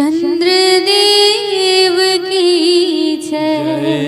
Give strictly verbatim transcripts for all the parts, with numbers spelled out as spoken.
चंद्रदेव की जय।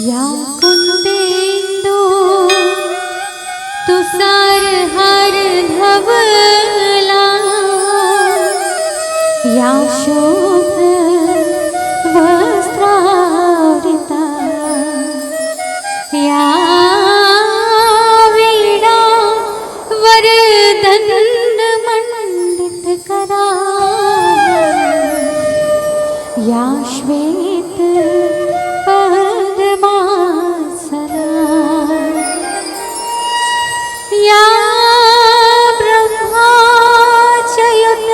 या कुंदेंदु तुषार हार धवला, या शुभ्र वस्त्रावृता, या वीणा वरदंड मंडित करा, या श्वेत पद्मासना, या ब्रह्मा च युत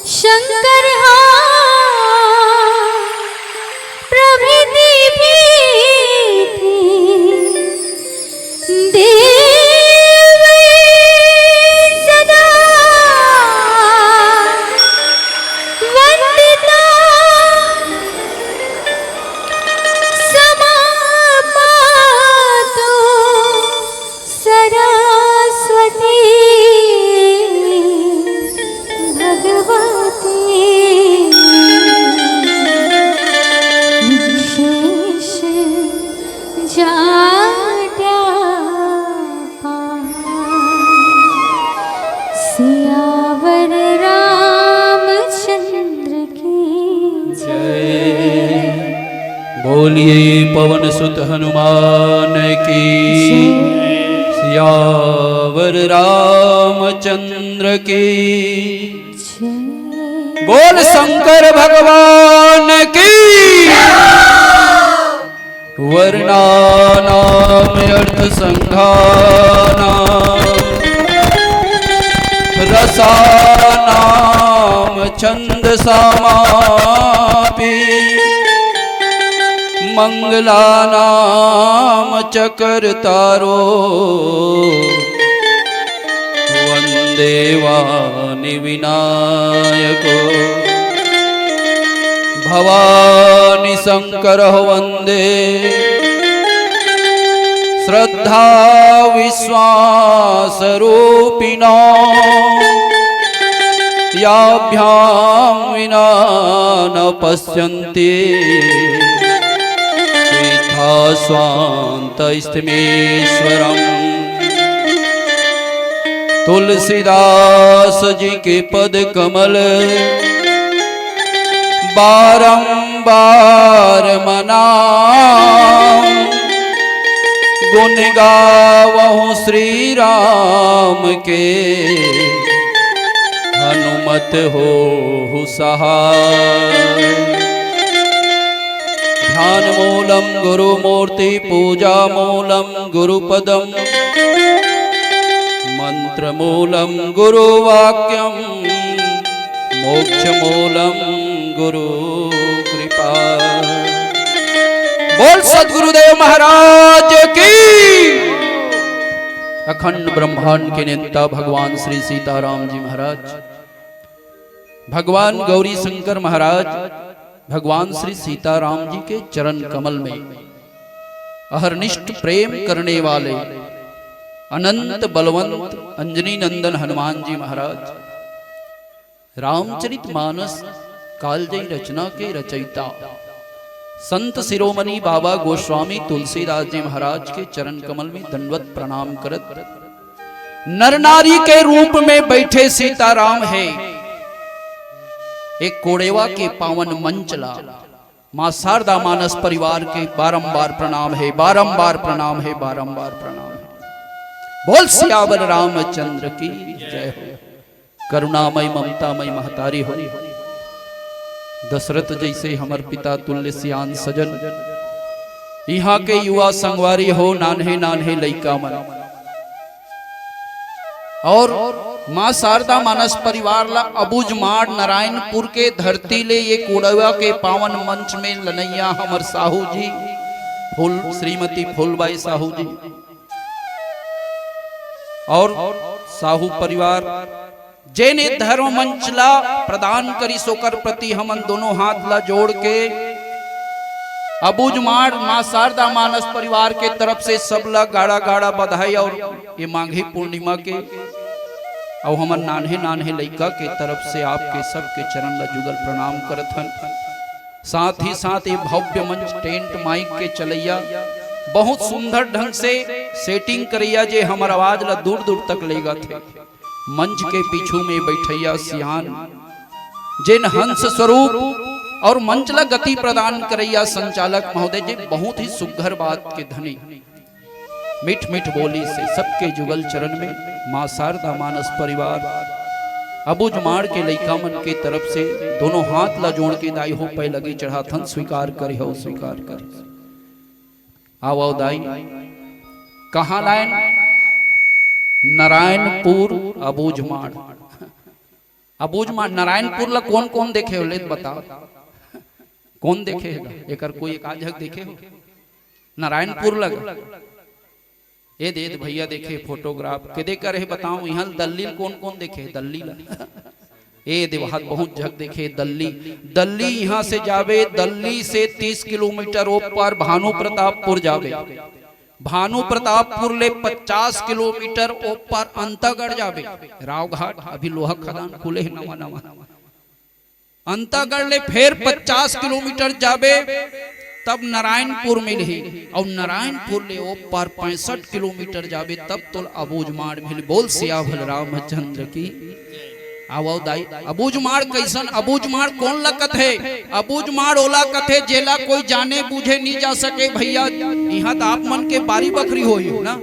शंकर हा प्रभृति भी देवै सदा वंदिता। समा पातु सरस्वती भगवती विशेष जाड्या पार। सियावर रामचंद्र की जय। बोलिए पवन सुत हनुमान की। जय। सियावर रामचंद्र की। जय। बोल शंकर भगवान की। वर्णानाम अर्थसंघानाम रसानाम छंदसामापि मंगलानाम च कर्तारो वन्दे वाणिविनायको भवानी शङ्करः वन्दे श्रद्धाविश्वासरूपिणो याभ्यां विना न पश्यन्ति तीर्थास्वान्तैस्तमीश्वरम्। तुलसीदास जी के पद कमल बारंबार मनाऊं, गुण गावहु श्री राम के हनुमत होहु सहाय। ध्यान मूलम गुरु मूर्ति, पूजा मूलम गुरु पदम, मंत्र मूलम गुरु वाक्यम, मोक्ष मूलम गुरु कृपा। बोल सद्गुरुदेव महाराज की। अखंड ब्रह्मांड के नेता भगवान श्री सीताराम जी महाराज, भगवान गौरी शंकर महाराज, भगवान श्री सीताराम जी के चरण कमल में अहरनिष्ठ प्रेम करने वाले अनंत बलवंत अंजनी नंदन हनुमान जी महाराज, रामचरित मानस कालजयी रचना के रचयिता, संत शिरोमणि बाबा गोस्वामी तुलसीदास जी महाराज के चरण कमल में दंडवत प्रणाम करत, नर नारी के रूप में बैठे सीताराम हे। एक कोड़ेवा के पावन मंच ला माँ शारदा मानस परिवार के बारंबार प्रणाम हे, बारंबार प्रणाम हे, बारंबार प्रणाम हे। बोल सियावर रामचंद्र की जय हो। करुणामय ममतामय महतारी हो, दशरथ जैसे हमर पिता तुल्य सियान सजन, इहाँ के युवा संगवारी हो, नान्हे नान्हे लइका मन। और माँ शारदा मानस परिवार ला अबूझमाड़ नारायणपुर के धरती ले ये कोड़वा के पावन मंच में लनैया हमर साहू जी, फूल, श्रीमती फूलबाई साहू जी और साहू परिवार, जेन ए धर्म मंच ला प्रदान करिस, ओकर प्रति हमन दोनों हाथ ला जोड़ के अबूझमाड़ माँ शारदा मानस परिवार के तरफ से सब ला गाड़ा गाड़ा बधाई और ये माघी पूर्णिमा के अउ हमर नान्हे नान्हे लइका के तरफ से आपके सबके चरण ला जुगल प्रणाम करत हन। साथ ही साथ ये भव्य मंच, टेंट माइक के चलैया, बहुत सुंदर ढंग से सेटिंग करैया, जे हमर आवाज ला दूर दूर तक लेगत हे। मंच के पीछू में बैठैया सियान, जेन हंस स्वरूप और मंच ला गति प्रदान करैया संचालक महोदय जी, बहुत ही सुघर बात के धनी, मीठ मीठ बोली से सबके जुगल चरण में माँ शारदा मानस परिवार अबूझमाड़ के लइका मन के तरफ से दोनों हाथ ला जोड़ के दाई हो पै लगी चढ़ाथन, स्वीकार करे हो, स्वीकार करे। आओ, आओ दाई, कहाँ लायन? नारायणपुर अबूझमाड़। अबूझमाड़, नारायणपुर ला कौन कौन देखे हो, ले त बताओ, कौन देखे हे? एकर कोई एक आध झक देखे हो नारायणपुर ला? ए दे, ए दे भैया देखे फोटोग्राफ के दे करे हे, बताओ, इहाँ दल्ली ल कौन कौन देखे हे? दल्ली ला, ए दे वहाँ बहुत झक देखे दल्ली। दल्ली इहाँ से जाबे, दल्ली से तीस किलोमीटर ओ पार भानु प्रतापपुर जाबे, भानु प्रतापपुर ले पचास किलोमीटर ओ पार अंतागढ़ जाबे, रावघाट, अभी लोहा खदान खुले हे नवा नवा। अंतागढ़ ले फेर पचास किलोमीटर जाबे, तब नारायणपुर मिलही, अउ नारायणपुर ले ओ पार पैंसठ किलोमीटर जाबे, तब तोला अबूझमाड़ मिलही। बोल सियावर रामचंद्र की। आवव दाई, अबूझमाड़ कइसन? अबूझमाड़ कोन ला कथे? अबूझमाड़ ओला कथे, जेला कोई जाने बूझे नी जा सके भैया। इहाँ त आप मन के बारी बखरी होही ना,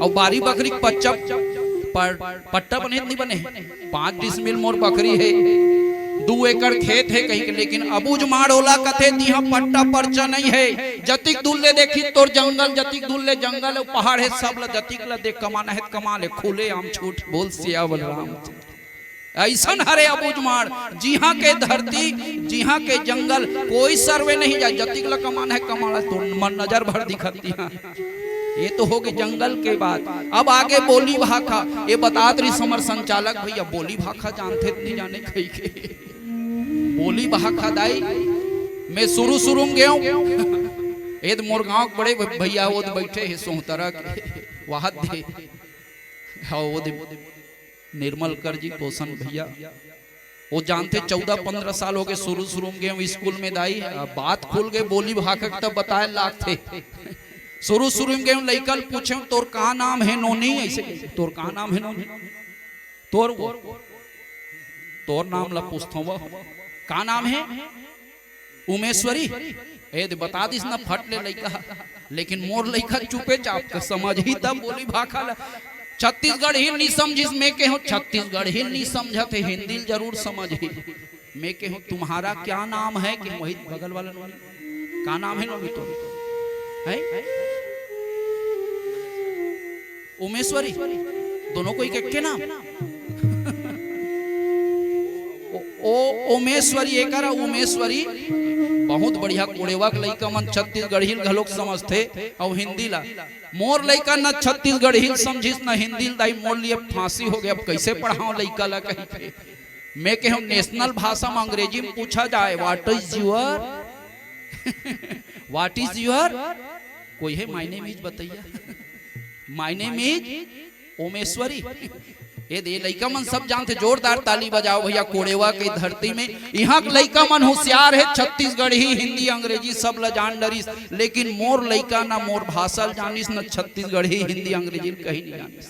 अउ बारी बखरी के पच्चा, प-, पट्टा बने त नी बने? पाँच डिसमिल मोर बखरी हे, दू एकड़ खेत हे कहिके, लेकिन अबूझमाड़ ओला कथे, तिहाँ पट्टा पर्चा नइ हे। जतिक दूर ले देखी तोर जंगल, जतिक दूर ले जंगल अउ पहाड़ हे, सब ल जतिक ल देख, कमाना हे त कमा ले, खुले आम छूट। बोल सियावर राम। अइसन हरे अबूझमाड़, जिहाँ के धरती, जिहाँ के जंगल, कोई सर्वे नहीं जाय, जतिक ल कमाना हे कमा ले, तोर मन नजर भर दिखत तिहाँ। ये तो होगे जंगल के बात। अब आगे बोली भाखा। ये बतात रहिस हमर संचालक भैया, बोली भाखा जानथे त नहीं जाने कहिके। बोली भाखा दाई, मैं शुरू शुरू में गेंव। ए त मोर गांव के बड़े भ-, भैया वो त बइठे हे सोहतरा के, वहाद दे। हाँ, वो दे निर्मल कर जी, पोषण भैया। वो जानथे, चौदह पंद्रह साल होगे, शुरू शुरू में गेंव स्कूल में दाई, अब बात खुल गे, बोली भाखा के तब बताए लागथे। शुरू शुरू में गेंव, लइका ल पूछेंव, "तोर का नाम हे नोनी?" अइसे कहिथे, "तोर का नाम हे नोनी?" "तोर वो, तोर नाम ला पूछथंव वो, का नाम हे?" "उमेश्वरी।" ए दे बता दिस ना फट ले लइका। लेकिन मोर लइका चुपे चाप के समझही तब बोली भाखा ला। छत्तीसगढ़ी नहीं समझिस, मैं केहेंव छत्तीसगढ़ी नहीं समझत हे, हिंदी ल जरूर समझही। मैं केहेंव, "तुम्हारा क्या नाम है?" कि वही बगल वाला नोनी, "का नाम हे नोनी तोर?" हैं? उमेश्वरी, दोनों कोई के, के नाम? ओ, ओ, ओमेश्वरी एकर अउ उमेश्वरी। बहुत बढ़िया। कोड़ेवा के लइका मन छत्तीसगढ़ी ल घलोक समझथे अउ हिंदी ला। मोर लइका न छत्तीसगढ़ी ल समझिस न हिंदी ल, दाई मोर लिए फांसी होगे। अब कइसे पढ़ांव लइका ला कहिके। मैं केहेंव, नेशनल भाषा में अंग्रेजी में पूछा जाए, "What is your, what is your?" कोई हे, "My name is" बताइए। "My name is Omeshwari." ए दे, लइका मन सब जानथे, जोरदार ताली बजाओ भैया। कोड़ेवा के धरती में इहां के लइका मन होशियार हे, छत्तीसगढ़ी, हिंदी, अंग्रेजी सब ल जान डरिस, लेकिन मोर लइका ना मोर भाषा ल जानिस, न छत्तीसगढ़ी, हिंदी, अंग्रेजी ल कहीं नहीं जानिस।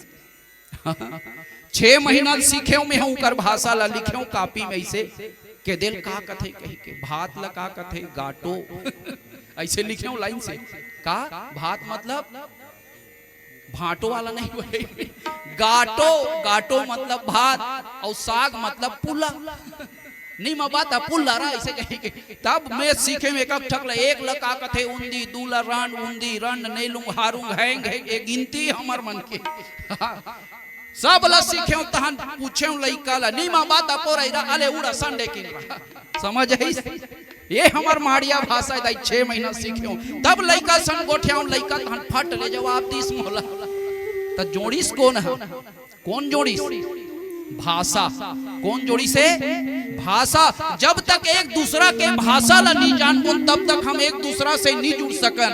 छह महीना सीखेंव मैं ओकर भाषा ला, लिखेंव कॉपी में अइसे, "के देल का कथे?" कहिके, "भात ला का कथे?" "गाटो।" अइसे लिखेंव लाइन से, "का भात मतलब?" भांटो वाला नहीं बोले, गाटो, गाटो मतलब भात, अउ साग मतलब पुला। "नीम बात पुला रा," अइसे कहिके। तब मैं सीखेंव एक एक ठक ला, एक ला का कथे उंदी, दू ला रंड, उंदी, रंड, नेलुंग, हारुंग, हैंग, हैंग, ये गिनती हमर मन के। सब ला सीखेंव, तहन पूछेंव लइका ला, "नीम बात पोरई रा, अले उड़ा संडे किन रा।" समझ आइस? ये हमर माड़िया भाषा हे दाई, छह महीना सीखेंव। तब लइका संग गोठियांव, लइका तहन फट ले जवाब दिस मोला। त जोड़िस कोन ह? कोन जोड़िस? भाषा। कोन जोड़िस हे? भाषा। जब तक एक दूसरा के भाषा ला नहीं जानबोन, तब तक हम एक दूसरा से नहीं जुड़ सकन।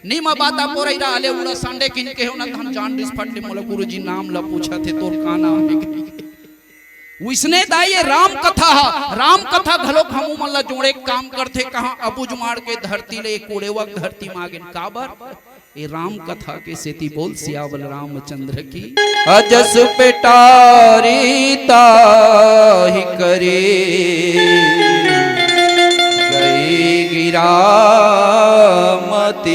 "नीम बात पोरई रा, अले उड़ा संडे किन" केहेंव ना, त हम जान डिस फट ले, मोला गुरुजी नाम ला पूछत हे, "तोर का नाम हे?" वइसने दाई ये राम कथा ह, राम कथा घलोक हमू मन ला जोड़े के काम करथे। कहाँ अबुझमाड़ के धरती ले कोड़ेवा के धरती म आ गेन। काबर? ये राम कथा के सेती। बोल सियावर रामचंद्र की। अजस पेटारी ताहि करी, गई गिरामति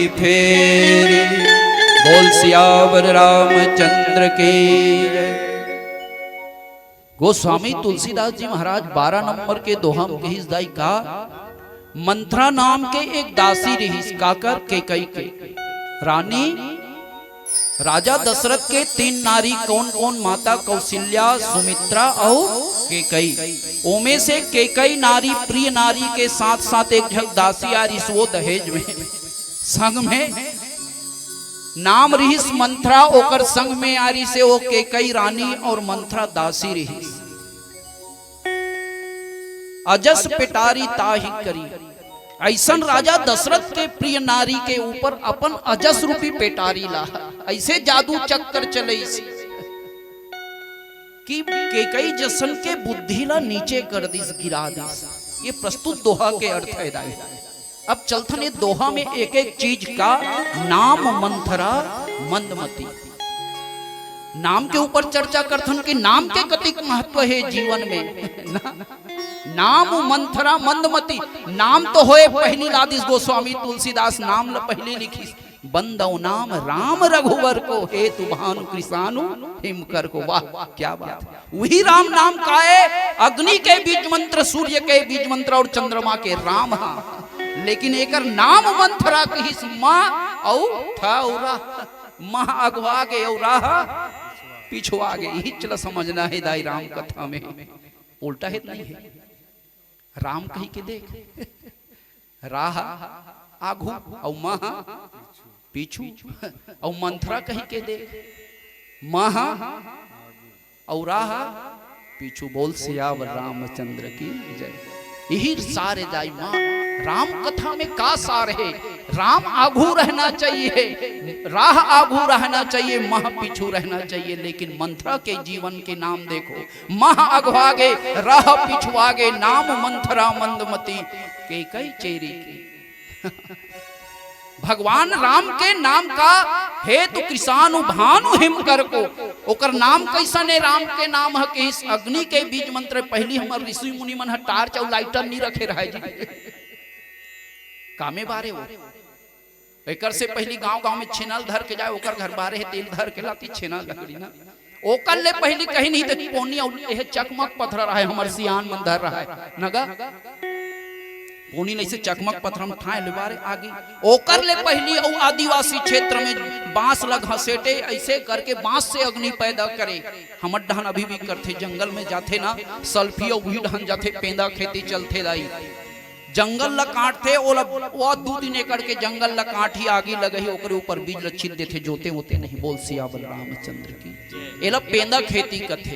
फेरी। बोल सियावर रामचंद्र की जय। गोस्वामी तुलसीदास जी महाराज बारह नंबर के दोहा म कहिस दाई का, मंथरा नाम के एक दासी रिहिस, काकर? केकई के। रानी, राजा दशरथ के तीन नारी कौन कौन? माता कौशल्या, सुमित्रा अउ केकई। ओमे से केकई नारी, प्रिय नारी के साथ साथ एक झन दासी आ रिहिस वो दहेज में, संग में। नाम रिहिस मंथरा, ओकर संग में आ रिहिस हे वो केकई रानी अउ मंथरा दासी रिहिस। अजस पेटारी ताहि करी, अइसन राजा दशरथ के प्रिय नारी के ऊपर अपन अजस रूपी पेटारी ला, अइसे जादू चक्कर चलइस कि केकई जसन के बुद्धि ला नीचे कर दिस, गिरा दिस। ये प्रस्तुत दोहा के अर्थ हे दाई। अब चलथन ये दोहा में एक एक चीज का। नाम मंथरा मंदमती। नाम के ऊपर चर्चा करथन कि नाम के कतिक महत्व हे जीवन में। ना, नाम मंथरा मंदमती। नाम तो होय पहिली ला दिस गोस्वामी तुलसीदास, नाम ल पहिली लिखिस। बंदव नाम राम रघुवर को, हेतु भानु कृषाणु हिमकर को। वाह, क्या बात है। वही राम नाम का हे, अग्नि के बीज मंत्र, सूर्य के बीज मंत्र अउ चंद्रमा के राम हा। लेकिन एकर नाम मंथरा कहिस, मा अउ थ अउ रा, मा अगवा गे अउ रा पिछवा गे। इही चला समझना हे दाई राम कथा में। उल्टा हे त नहीं हे? राम कहिके देख, रा आघू अउ मा पीछू। अउ मंथरा कहि के देख, महा अउ राहा पीछू। बोल सियावर रामचंद्र की जय। यही सार हे दाई माँ। राम कथा में का सार हे? राम आघू रहना चाहिए, राह आघू रहना चाहिए, महा पीछू रहना चाहिए। लेकिन मंथरा के जीवन के नाम देखो, महा अघवा गे, राह पिछुवा गे, नाम मंथरा मंदमती, केकई चेरी के। भगवान राम के नाम का हेतु कृषानु भानु हिम कर को। ओकर नाम कइसन हे? राम के नाम ह कहिस, अग्नि के बीज मंत्र। पहिली हमर ऋषि मुनि मन ह torch अउ lighter नी रखे रहय जी। कामे बारे वो। एकर से पहिली गांव-गांव में छेना ल धर के जाय, ओकर घर बारे हे तेल धर के लाती छेना लकड़ी ना। ओकर ले पहिली कहीं नहीं त पोनी अउ एहे चकमक पथरा रहय, हमर सियान मन धर रहय नगा। पोनी नइसे चकमक पथरा म ठांय ले बारे आगी। ओकर ले पहिली अउ आदिवासी क्षेत्र में बांस ल घसेटे, अइसे करके बांस से अग्नि पैदा करे। हमर डहन अभी भी करथे, जंगल में जाथे ना, सल्फी अउ उही डहन जाथे, पेंदा खेती चलथे दाई। जंगल ल काटथे, ओला, वो दू तीन एकड़ के जंगल ल काटही, आगी लगही, ओकरे ऊपर बीज ल छित देथे, जोते वोते नहीं। बोल सियावर रामचंद्र की। एला पेंदा खेती कथे।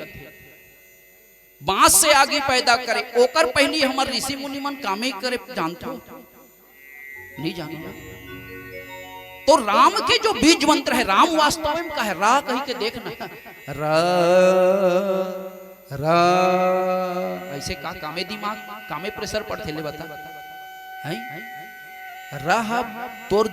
बांस से आगी पैदा करे, ओकर पहिली हमर ऋषि मुनि मन कामे करे जानथो? नहीं जानो ना। तो राम के जो बीज मंत्र हे, राम वास्तव में का हे? रा कहि के देखना। रा, रा, अइसे का कामे दिमाग, कामे pressure पड़थे ले बता? हैं? राह तोर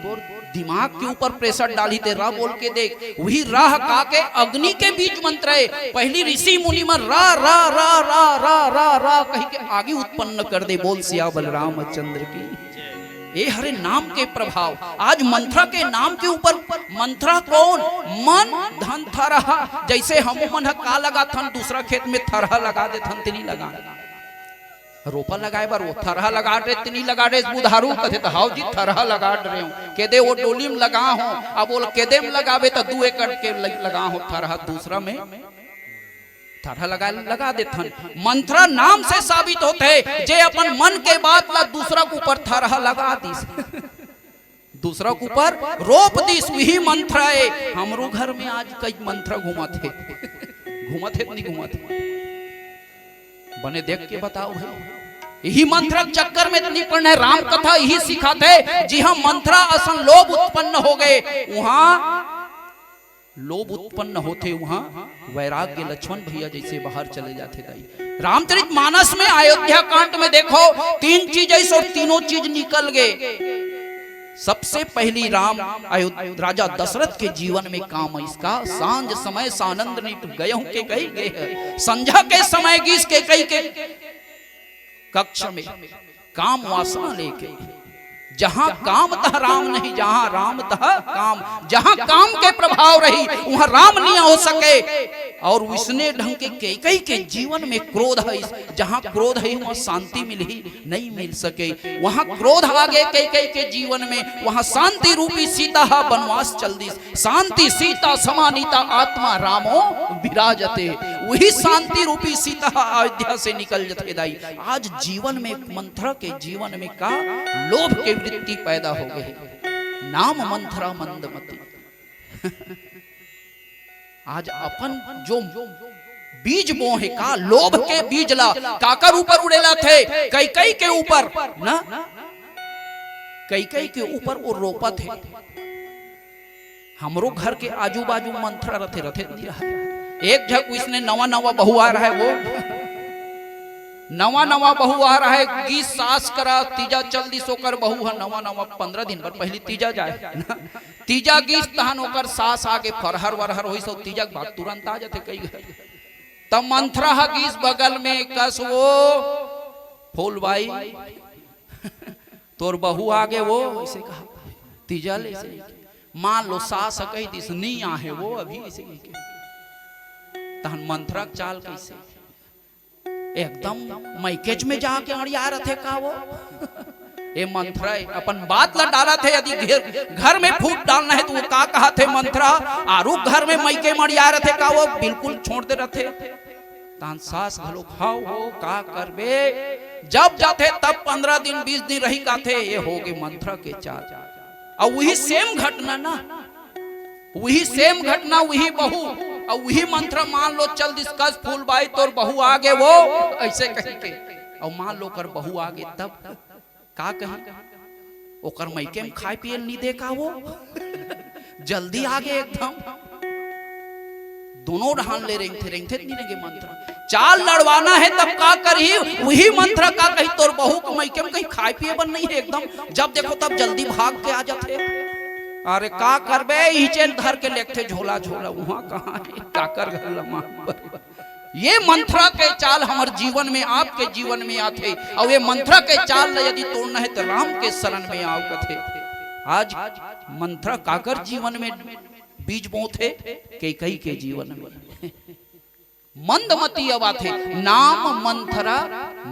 दिमाग के ऊपर pressure डालही ते रा बोल के देख। उही राह का के अग्नि के बीज मंत्र हे। पहिली ऋषि मुनि मन रा, रा, रा कहि के आगी उत्पन्न कर दे। बोल सियावर रामचंद्र की। ए हरे नाम के प्रभाव। आज मंथरा के नाम के ऊपर, मंथरा कौन? मन धन थरहा। जइसे हमू मन ह का लगाथन, दूसरा खेत में थरहा लगा देथन, तेनी लगा। रोपा लगाए बर वो थरहा लगा डरे, तेनी लगा डरे, बुधारू कथे त हव जी थरहा लगा डरे हूँ। केदे वो डोली में लगा हो, अब वो केदे में लगाबे त दू एकड़ के ल-, लगा हो थरहा, दूसरा में थरहा लगा, लगा देथन। मंथरा नाम से साबित होथे, जे अपन मन के बात ला दूसरा के ऊपर थरहा लगा दिस। दूसरा के ऊपर रोप दिस, उही मंथरा हे। हमरो घर में आज कई मंथरा घूमत हे। घूमत हे त नहीं घूमत हे? बने देख के बताओ भाई। इही मंथरा के चक्कर में त नहीं पड़ना हे। राम कथा इही सिखाथे, जिहां मंथरा असन लोभ उत्पन्न हो गे, उहां लोभ उत्पन्न होथे, उहां वैराग्य। लक्ष्मण भैया जइसे बाहर चले जाथे दाई। रामचरित मानस में अयोध्या कांड में देखो, तीन चीज अइस अउ तीनों चीज निकल गे। सबसे पहिली राम अयो-, राजा दशरथ के जीवन में काम अइस का, सांझ समय सानंद नित गयहूं केकई गेह। संझा के समय गिस केकई के कक्ष में काम वासना लेके, जहां काम तह राम नहीं, जहां राम तह काम, जहां काम के प्रभाव रही, उहां राम नहीं हो सके। अउ वइसने ढंग के केकई के जीवन में क्रोध हे, जहां क्रोध हे, उहां शांति मिलही, नहीं मिल सके। उहां क्रोध आ गे केकई के जीवन में, उहां शांति रूपी सीता ह बनवास चल दिस। शांति सीता समानीता आत्मा रामो विराजते। उही शांति रूपी सीता ह अयोध्या से निकल जथे दाई। आज जीवन में मंथरा के जीवन में का लोभ के वृत्ति पैदा हो गे हे। नाम मंथरा मंदमती। आज अपन जो बीज बोहे का, लोभ के बीज ला काकर ऊपर उड़ेलथे? केकई के ऊपर ना, केकई के ऊपर वो रोपथे। हमरो घर के आजू बाजू मंथरा रथे, रथे नहीं रहा। एक झक वइसने नवा नवा बहू आ रहा हे वो, नवा नवा बहू आ रहा हे, गिस सास करा, तीजा चल दिस ओकर बहू ह, नवा नवा पंद्रह दिन बर पहिली तीजा जाय ना, तीजा गिस तहन ओकर सास आगे फरहर वरहर होइस, अउ तीजा के बाद तुरंत आ जथे कई घर। त मंथरा ह गिस बगल में कस वो, फूलबाई, तोर बहू आगे वो, अइसे कहा, तीजा ले से। मान लो सास कहि दिस, "नी आहे वो अभी," अइसे कहि के। तहन मंथरा के चाल कइसे? एकदम मैकेज में जाके अड़िया रथे का वो? ए मंथरा, अपन बात ला डालथे, यदि घर, घर में फूट डालना हे त वो का कहथे मंथरा? आरू घर में मइके में अड़िया रथे का वो? बिल्कुल छोड़ दे रथे। तहन सास घलो खाओ हो, का करबे? जब जाथे तब पंद्रह दिन, बीस दिन रहि के आथे, ये हो गे मंथरा के चाल। अउ वही सेम घटना ना, वही सेम घटना, वही बहू, अउ वही मंत्र, मान लो चल दिस कस फूल बाई तोर बहू आगे वो, अइसे कहिके, अउ मान लो ओकर बहू आगे तब का कही? ओकर मइके म खाय पिये ल नी दे का वो? जल्दी आगे एकदम। दोनों डहान ले रेंगथे, रेंगथे त नी रेंगे मंत्र। चाल लड़वाना हे तब का करही? वही मंत्र का कही, तोर बहू के मइके म कहीं खाय पिये बर नइ हे एकदम। जब देखो तब जल्दी भाग के आ जाथे। अरे का करबे, इहिचे ल धर के लेगथे झोला झोला, उहाँ कहाँ हे, काकर घर ल मांग बर। ये मंत्र के चाल हमर जीवन में, आपके जीवन में आथे। अउ ये मंत्र के चाल ल यदि तोड़ना हे त राम के शरण में आव कथे। आज मंत्र काकर जीवन में बीज बोथे? कैकई के जीवन में। मंदमती अब आथे, नाम मंथरा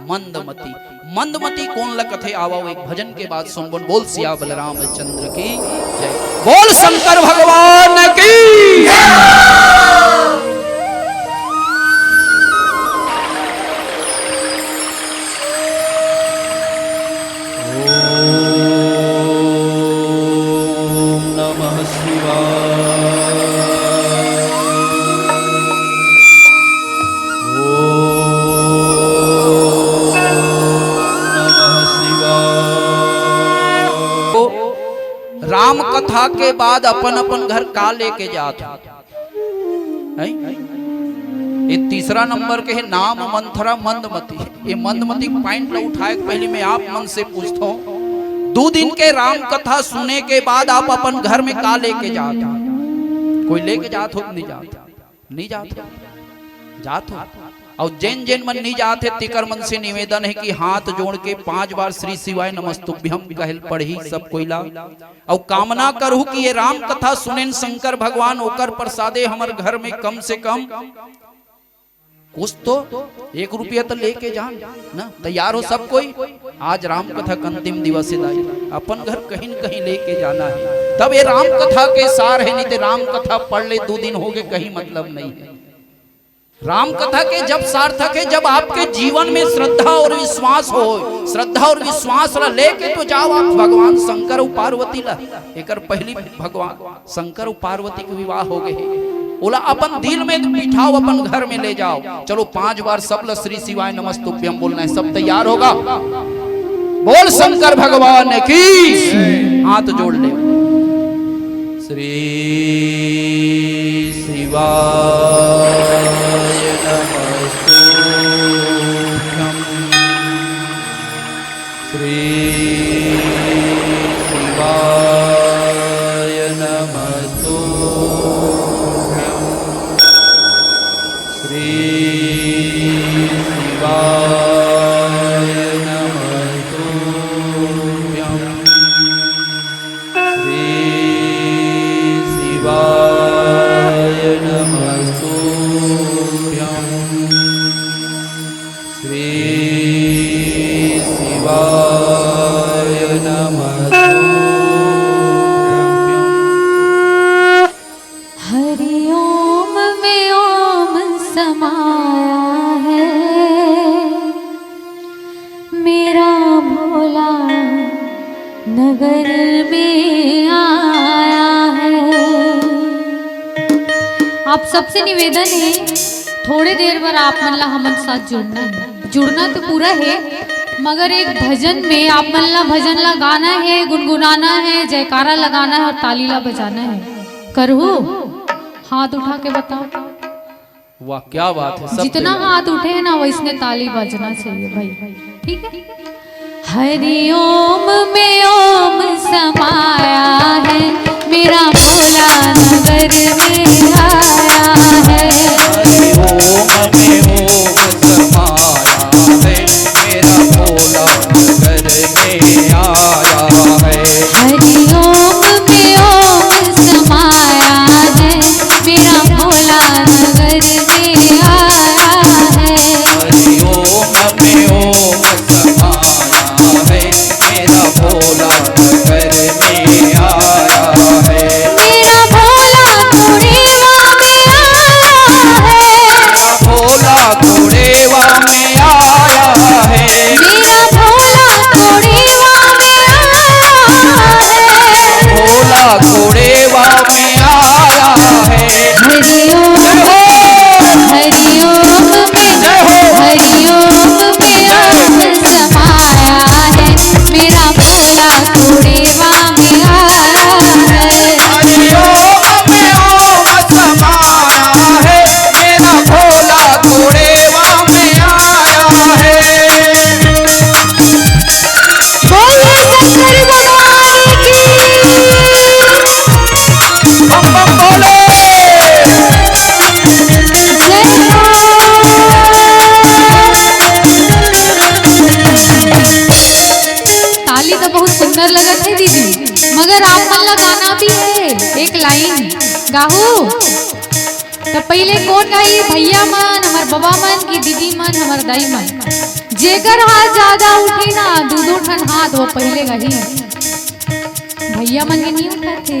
मंदमती। मंदमती कोन ल कथे? आवव एक भजन के बाद सुनबो न। बोल सिया बलराम चंद्र की जय, बोल शंकर भगवान की। ओम नमः शिवाय। ओम नमः शिवाय। राम कथा के बाद अपन अपन घर का लेके जात हो? हैं? ये तीसरा नंबर के हे नाम मंथरा मंदमती। ये मंदमती पॉइंट ल उठाय के पहिली मैं आप मन से पूछथों, दू दिन के राम कथा सुने के बाद आप अपन घर में का लेके जात हो? कोई लेके जात हो कि नहीं जात? नहीं जात हो? जात हो? अउ जेन जेन मन नहीं जात हे, तेकर मन से निवेदन हे कि हाथ जोड़ के पांच बार श्री शिवाय नमस्तुभ्यम कहे ल पड़ही सब कोई ला। अउ कामना करहू कि ये राम कथा सुनेन शंकर भगवान, ओकर प्रसादे हमर घर में कम से कम कुछ तो एक रुपया तो लेके जान ना। तैयार हो सब कोई? आज राम कथा का अंतिम दिवस हे दाई, अपन घर कहीं न कहीं लेके जाना हे। तब ये राम कथा के सार हे, नहीं तो राम कथा पढ़ ले, दू दिन हो गे, कहीं मतलब नहीं हे। राम कथा के जब सार्थक हे, जब आपके जीवन में श्रद्धा और विश्वास हो, श्रद्धा और विश्वास ला लेके तो जाव आप भगवान शंकर अउ पार्वती ला। एकर पहिली भगवान शंकर अउ पार्वती के विवाह हो गे हे, ओला अपन दिल में बिठाव, अपन घर में ले जाव। चलो पांच बार सब ला श्री शिवाय नमस्तुभ्यम बोलना हे, सब तैयार होगा? बोल शंकर भगवान की। हाथ जोड़ ले। श्री शिवाय नमस्तुभ्यं। श्री शिवाय नमस्तुभ्यं। श्री शिवाय नमस्तुभ्यं। श्री शिवाय नमस्तुभ्यं। श्री शिवाय नमस्तुभ्यं। हरि ओम में ओम समाया है, मेरा भोला नगर में आया है। आप सबसे निवेदन हे, थोड़े देर बर आप मन ला हमन साथ जुड़ना हे। जुड़ना तो पूरा हे, मगर एक भजन में आप मन ला भजन ला गाना हे, गुनगुनाना हे, जयकारा लगाना हे और ताली ला बजाना हे। करहू? हाथ उठा के बताओ। वाह, क्या बात है, सब जितना तैयार। हाथ उठे हे ना, वैसने ताली बजना चाहिए भाई, ठीक है? हरि ओम में ओम समाया है, मेरा भोला नगर में आया है। हरि ओम में ओम समाया है, मेरा भोला नगर में आया है। हरि ओम में ओम समाया है, मेरा भोला नगर में आया है। हरि ओम में ओम समाया है, मेरा भोला नगर में आया है। मेरा भोला तो तो बहुत सुंदर लगत हे दीदी, मगर आप मन ला गाना भी हे एक लाइन गाहू। तो पहले कौन गाही, भैया मन, हमर बबा मन की दीदी मन, हमर दाई मन? जेकर हाथ ज्यादा उठे ना, दू दू ठन हाथ, वो पहले गाही। भैया मन के नहीं उठाते।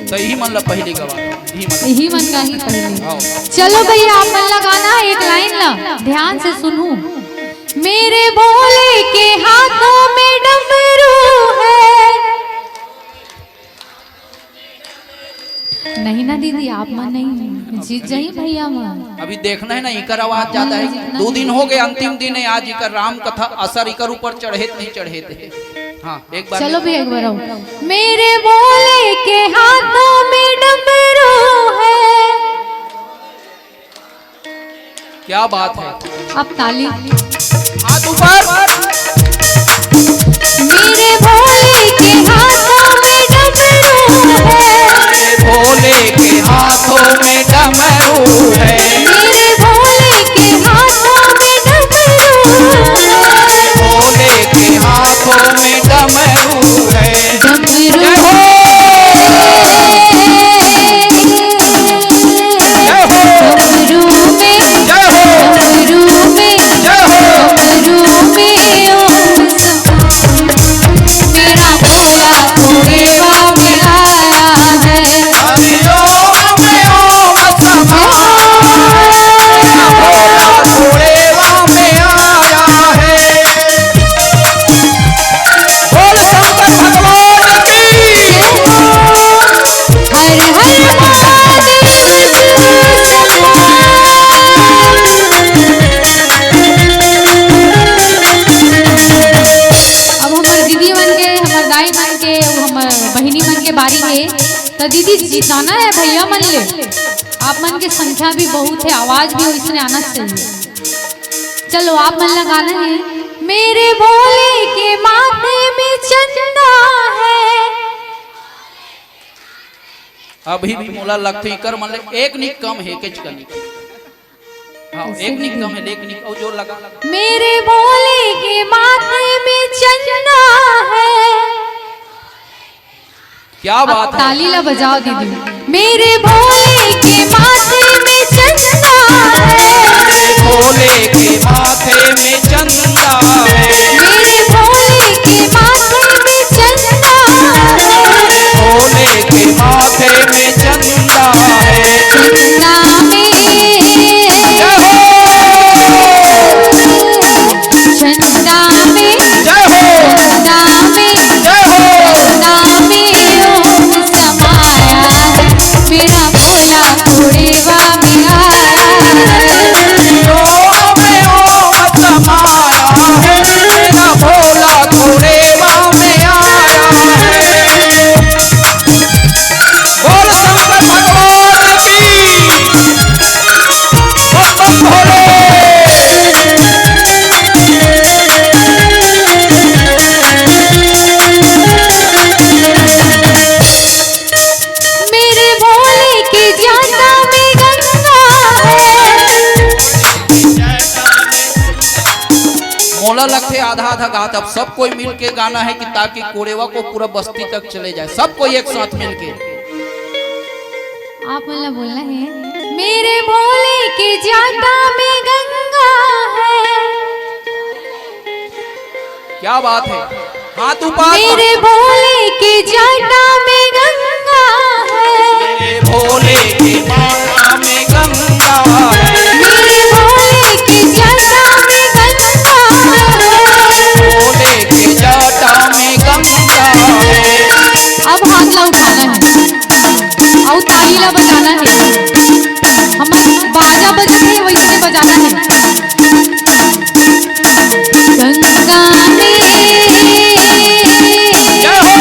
तो यही मन ला पहले गवा, यही मन। यही मन गाही पहले। आओ। चलो भैया, आप मन ला गाना एक लाइन ला ध्यान से सुनू। मेरे भोले के हाथों में डमरू है। नहीं ना दीदी, आप मन नहीं जीत जाही भैया मन। अभी देखना है ना, इकर आवाज ज्यादा है। दो दिन हो गए, अंतिम दिन है आज, इकर राम कथा असर इकर ऊपर चढ़े नहीं चढ़े थे। हाँ, एक बार चलो भी एक बार आओ। मेरे भोले के हाथों में डमरू है। क्या बात है। अब ताली। हाथ ऊपर। मेरे भोले के हाथों में डमरू है। मेरे भोले के हाथों में डमरू है। मेरे भोले के हाथों में डमरू है। भोले के हाथों में डमरू है। डमरू जय हो। जय हो। डमरू में, जय हो। डमरू में, जय हो। डमरू में ओम समा। मेरा भोला भोलेवा में आया है। हरि ओम में ओम समा। मेरा भोला भोलेवा में आया है। बोल शंकर भगवान की। हर हर महादेव। अब हमर दीदी मन के, हमर दाई मन के, हमर बहिनी मन के बारी हे, त दीदी जिताना है भैया मन ले। आप मन के संख्या भी बहुत है, आवाज भी वैसने आना चाहिए। चलो, आप मन ला गाना है, मेरे भोले के माथे में चंदा है। अभी भी मोला लगथे इकर मन ले एक निक कम है, केच कनी। हाँ, एक निक कम है, एक निक और जोर लगा। मेरे भोले के माथे में चंदा है। क्या बात है। ताली ला बजाओ दीदी। मेरे भोले के माथे में चंदा है। मेरे भोले के माथे में चंदा है। मेरे भोले के माथे में चंदा है। भोले के माथे में चंदा है। चंदा में। जय हो। चंदा में, जय हो। चंदा में, जय हो। चंदा में ओम समाया है, मेरा भोला भोलेवा में आया है। ओम में ओम समाया है, मेरा भोला भोलेवा में आया है। बोल शंकर भगवान की। बम बम भोले। मेरे भोले के जाटा में गंगा है। मोला लगथे आधा आधा गात, अब सब कोई मिल के गाना है कि ताकि कोड़ेवा को पूरा बस्ती तक चले जाए, सब कोई एक साथ मिल के। आप मन ला बोलना है, मेरे भोले के जाटा में गंगा है। क्या बात है, हाथ ऊपर। मेरे भोले के जाटा में गंगा है। मेरे भोले के जाटा में गंगा है। मेरे भोले के जाटा में गंगा है। भोले के जाटा में गंगा है। अब हाथ ला उठाना है। अउ ताली ला बजाना हे। हमर बाजा बजत हे, वइसने बजाना हे। गंगा में। जय हो।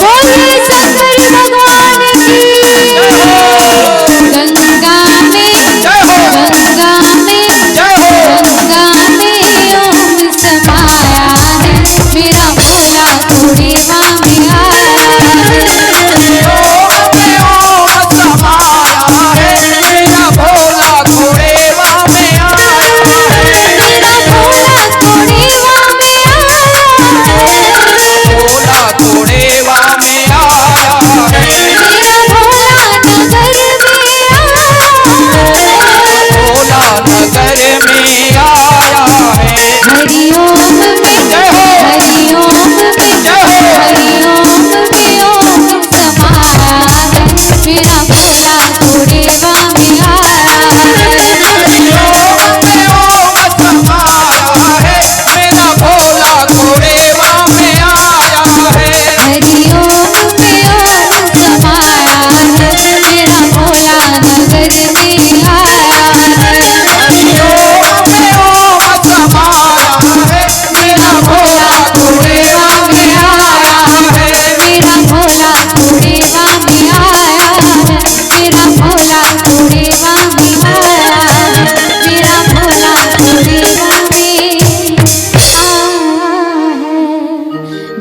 बोलिए शंकर भगवान की। जय हो। गंगा में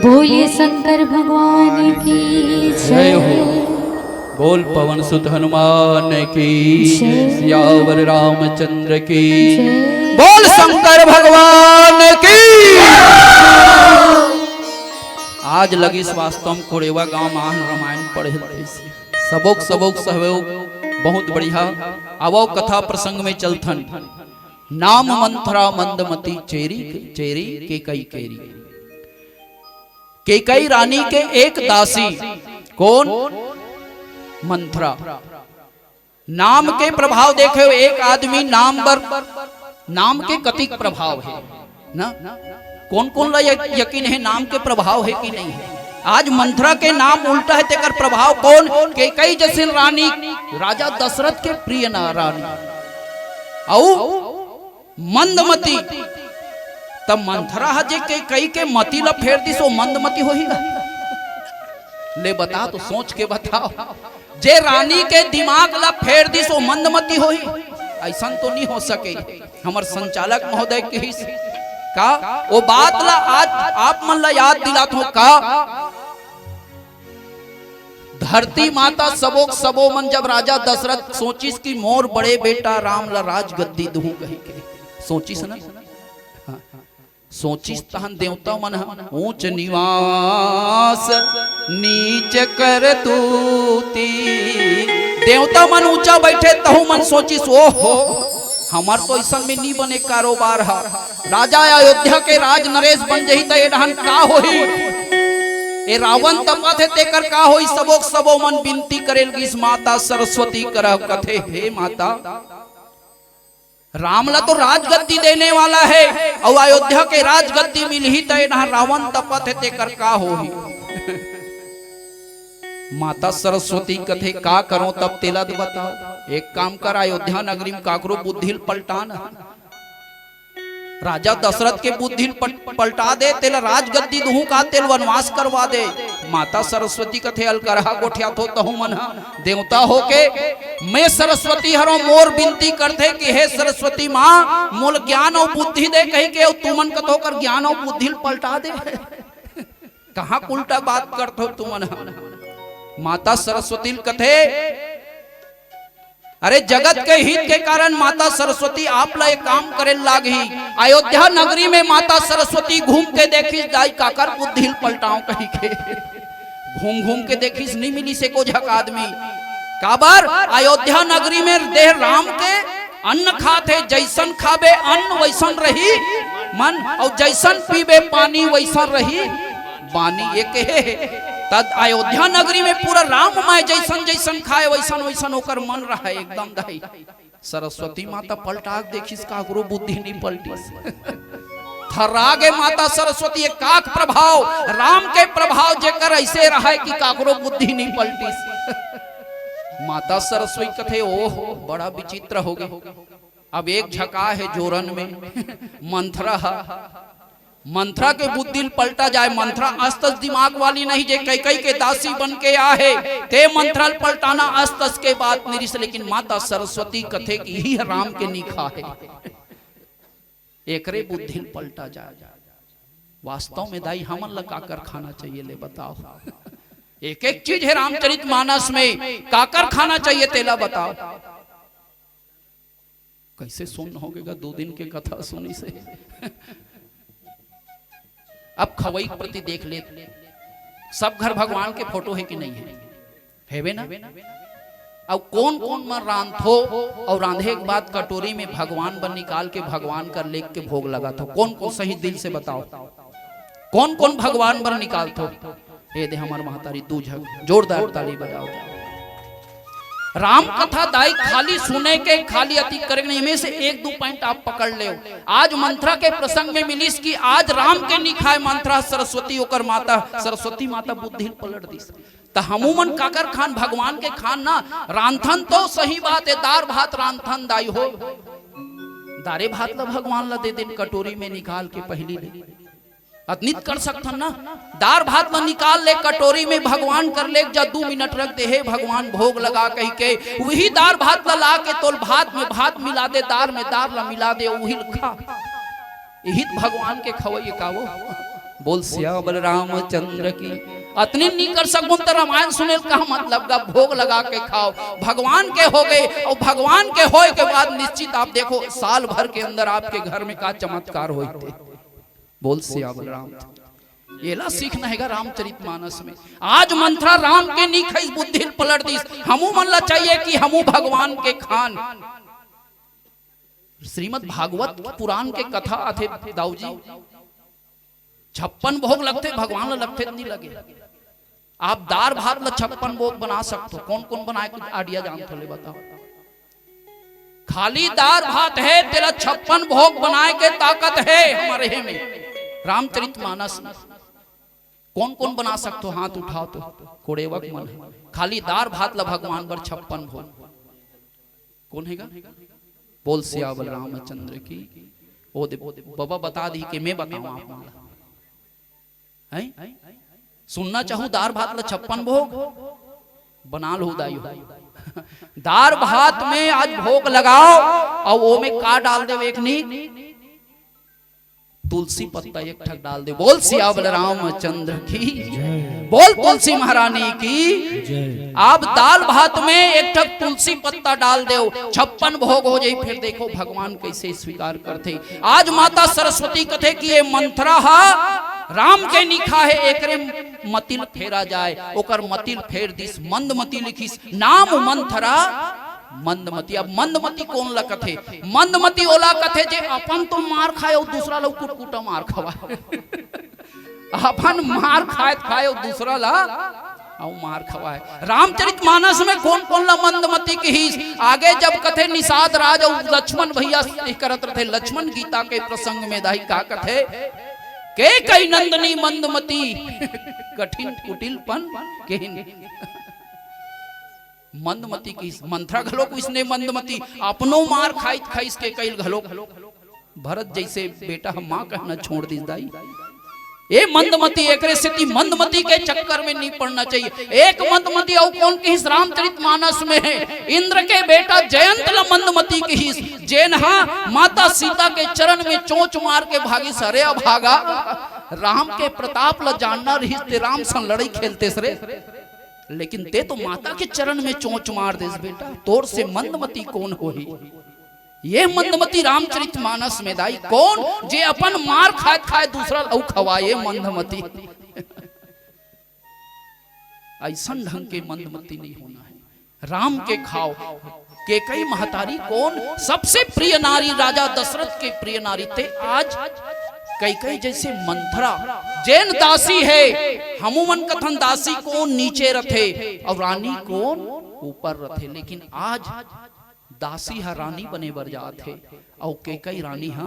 बोलिए शंकर भगवान की जय हो। बोल पवन सुत हनुमान की जय। सियावर रामचंद्र की जय। बोल शंकर भगवान की। आज लगिस वास्तव म कोड़ेवा गांव म आहन रामायण पढ़े ल। सबोक सबोक सहयोग बहुत बढ़िया। आवो कथा प्रसंग में चलथन। नाम मंथरा मंदमती चेरी, चेरी केकई केरी। केकई रानी के एक दासी। कोन? मंथरा। नाम के प्रभाव देखे हो, एक आदमी नाम बर, नाम के कतिक प्रभाव हे ना? कोन कोन ला य-, यकीन हे नाम के प्रभाव हे कि नहीं हे? आज मंथरा के नाम उल्टा हे, तेकर प्रभाव कोन? केकई जैसन रानी, राजा दशरथ के प्रिय ना रानी। अउ मंदमती। त मंथरा ह जे केकई के मती ल फेर दिस, ओ मंदमती होही ना? ले बता तो, सोच के बताओ। जे रानी के दिमाग ल फेर दिस, ओ मंदमती होही? अइसन तो नहीं हो सके। हमर संचालक महोदय कहिस का, ओ बात ल आज आप मन ल याद दिलात हो का? धरती माता सबोक सबो मन जब राजा दशरथ सोचिस कि मोर बड़े बेटा राम ला राजगद्दी दूहूं कहि के सोचिस ना, हाँ। सोचिस तहन देवता मन ह ऊंच निवास नीच कर तूती। देवता मन ऊंचा बैठे तहू मन सोचिस, ओहो, हमर तो अइसन में नी बने कारोबार ह। राजा अयोध्या के राज नरेश बन जही त ए डहन का होही? ए रावण तपत हे तेकर का होही? सबोक सबो मन बिनती करे लगिस माता सरस्वती करा, कथे हे माता, राम ला तो राजगद्दी देने वाला हे अउ अयोध्या के राजगद्दी मिलही त ए डहन रावण तपत हे तेकर का होही? माता सरस्वती कथे का करों तब तेला तो बताओ। एक काम कर, अयोध्या नगरी म काकरो बुद्धि ल पलटा ना। राजा दशरथ के बुद्धि ल पट-, पलटा दे, तेला राजगद्दी दूहूं का, तेला वनवास करवा दे। माता सरस्वती कथे अलकरहा गोठियाथो तहू मन ह देवता होके, मैं सरस्वती हरों, मोर बिनती करथे कि हे सरस्वती माँ, मोला ज्ञान अउ बुद्धि दे कहि के, अउ तुमन कथो ओकर ज्ञान अउ बुद्धि ल पलटा दे। कहाँ उल्टा बात करथो तुमन ह? माता सरस्वती ल कथे, अरे जगत के हित के कारण माता सरस्वती आप ला एक काम करे लागही। अयोध्या नगरी में माता सरस्वती घूम के देखिस, दाई काकर बुद्धि ल पलटाओं कहि के। घूम घूम के देखिस, नहीं मिलिस एको झक आदमी। काबर? अयोध्या नगरी में देह राम के अन्न खात हे, जैसन खाबे अन्न वैसन रही मन, अउ जैसन पीबे पानी वैसन रही बानी। ये कहे तद अयोध्या नगरी में पूरा राममय, जैसन जैसन खाए वैसन वैसन ओकर मन रहे एकदम। दाई सरस्वती माता पलटा के देखिस, काकरो बुद्धि नहीं पलटिस। थर्रा गे माता सरस्वती, ये काक प्रभाव, राम के प्रभाव जेकर ऐसे रहे कि काकरो बुद्धि नहीं पलटिस। माता सरस्वती कथे, ओह, बड़ा विचित्र हो गे। अब एक झका हे जोरन में, मंथरा ह। मंथरा के बुद्धि ल पलटा जाए। मंथरा अस्तस दिमाग वाली नहीं, जे कैकई के दासी बन के आहे, ते मंथरा ल पलटाना अस्तस के बात नहीं रिस, लेकिन माता सरस्वती कथे कि इही ह राम के निखा हे, एकरे बुद्धि ल पलटा जाए। वास्तव में दाई हमन ल काकर खाना चाहिए ले बताओ? एक एक चीज हे रामचरित मानस में, काकर खाना चाहिए तेला बताओ। कैसे सुन्न हो गे गा, दो दिन के कथा सुनिस हे। अब खवई के प्रति देख ले, सब घर भगवान के फोटो हे कि नहीं हे? हेवे ना? अउ कोन कोन मन रांधथो अउ रांधे के बाद कटोरी में भगवान बर निकाल के भगवान कर लेग के भोग लगाथो? कोन कोन सही दिल से बताओ, कोन कोन भगवान बर निकालथो? ए दे हमर महतारी दू झक जोरदार ताली बजाओ। राम कथा दाई खाली सुने के, खाली अति करे के नहीं, एमे से एक दू point आप पकड़ लेव। आज मंथरा के प्रसंग में मिलिस कि आज राम के निखाय मंथरा सरस्वती ओकर माता, सरस्वती माता बुद्धि ल पलट दिस। त हमू मन काकर खान, भगवान के खान ना रांधथन तो सही बात हे, दार भात रांधथन दाई हो, दारे भात ल भगवान ल दे देन कटोरी में निकाल के पहिली ले। अतनित कर सकथन ना, दार भात ल निकाल ले कटोरी में, भगवान कर ले जा, दू मिनट रख दे, हे भगवान भोग लगा कहि के, उही दार भात ल ला के तोल भात में भात मिला दे, दार में दार ल मिला दे, उही ल खा। इही त भगवान के खवई का वो। बोल सियावर रामचंद्र की। अतनी नहीं कर सकबो त रामायण सुने का मतलब का भोग लगा के खाओ, भगवान के हो गए। और भगवान के होए के बाद निश्चित आप देखो, साल भर के अंदर आपके घर में का चमत्कार होते। बोल सियावर राम। एला सीखना हेगा रामचरित मानस में। आज मंथरा राम के नी खाइस, बुद्धि ल पलट दिस। हमू मन ला चाहिए कि हमू भगवान के खान। श्रीमद् भागवत पुराण के कथा आथे दाऊ जी, छप्पन भोग लगथे, भगवान ला लगथे नहीं लगे। आप दार भात ला छप्पन भोग बना सकते हो। कौन कौन बनाए, कुछ आइडिया जानते हो ले बताओ। खाली दार भात है, तेला छप्पन भोग बनाए के ताकत है हमारे हे में। रामचरित मानस में कौन कौन बना सकते हो, हाथ उठाओ तो। कोड़ेवक मन है, खाली दार भात ला भगवान बर छप्पन भोग। कौन हेगा? बोल सियावर रामचंद्र की। ओ दे, बाबा बता दी कि मैं बताऊं आप मन ला। हैं? सुनना चाहू दार भात ला छप्पन भोग? बना लो दाई हो। दार भात में आज भोग लगाओ और वो में का डाल दे, एक नी तुलसी पत्ता एक ठक डाल दे। बोल सियावर रामचंद्र की। बोल तुलसी महारानी की। आप दाल भात में एक ठक तुलसी पत्ता डाल दे, छप्पन भोग हो जाई। फिर देखो भगवान कैसे स्वीकार करथे। आज माता सरस्वती कथे कि ये मंथरा हा राम के निखा है, एकरे मतिल फेरा जाए। ओकर मतिल फेर दिस, मंदमती लिखिस, नाम मंथरा मंदमती। अब मंदमती कौन ला कथे? मंदमती ओला कथे जे अपन तो मार खाए और दूसरा ला कुटकुटा मार खवाए। अपन मार खाए खाए और दूसरा ला अउ मार खवाए। रामचरित मानस में कौन कौन ला मंदमती किहिस? आगे जब कथे निषाद राज और लक्ष्मण भैया ये करत रथे, लक्ष्मण गीता के प्रसंग में दाई का कथे? केकई नंदनी मंदमती कठिन कुटिलपन केहिन। मंदमती किहिस, मंथरा घलो किहिस ने मंदमती, अपनो मार खाइत खाइस केकई घलो। भरत जैसे बेटा हम माँ कहना छोड़ दिस दाई। ए मंदमती, एकरे सेती मंदमती के चक्कर में नहीं पड़ना चाहिए। एक मंदमती अउ कौन किहिस रामचरित मानस में है, इंद्र के बेटा जयंत ला मंदमती किहिस, जेन हा माता सीता के चरण में चोंच मार के भागिस। अरे अभागा, राम के प्रताप ला जानना रहिस ते राम संग लड़ई खेलतेस रे। लेकिन ते तो माता के चरण में चोंच मार देस बेटा, तोर से मंदमती कौन होही? ये मंदमती रामचरित मानस में दाई कौन जे अपन मार खाए खाए दूसरा ला अउ खवाए, ये मंदमती। ऐसन ढंग के मंदमती नहीं होना है। राम के खाओ। केकई महतारी कौन? सबसे प्रिय नारी, राजा दशरथ के प्रिय नारी। ते आज केकई जैसे मंथरा जेन दासी है, हमू मन कथन दासी कौन नीचे रथे और रानी कौन ऊपर रथे, लेकिन आज दासी ह रानी बने बर जात हे अउ केकई रानी ह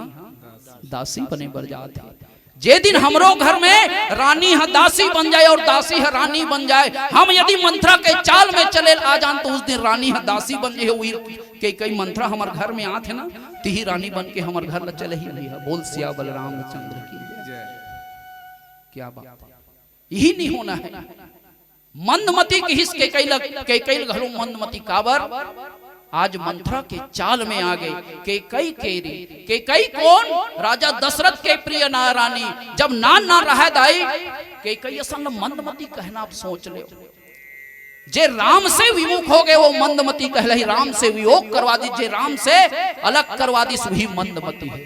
दासी बने बर जात हे। जे दिन हमरो घर में रानी ह दासी बन जाए और दासी ह रानी बन जाए, हम यदि मंथरा के चाल में चले आ जान, तो उस दिन रानी ह दासी बन जाए। वही केकई मंथरा हमर घर में आत हे ना, तिही रानी बन के हमर घर ला चले ही रही है। बोल सियावर रामचंद्र की। क्या बात है, यही नहीं होना है। मंदमती किहिस केकई ल, केकई ल घलो मंदमती काबर? आज मंथरा के चाल में आ गई। केकई केरी, केकई कौन? राजा दशरथ के प्रिय ना रानी। जब नान नान रहय दाई, केकई असन ल मंदमती कहना, आप सोच ले। जे राम से विमुख हो गए, वो मंदमती कहलही, राम से वियोग करवा दिस, जे राम से अलग करवा दिस, वही मंदमती है।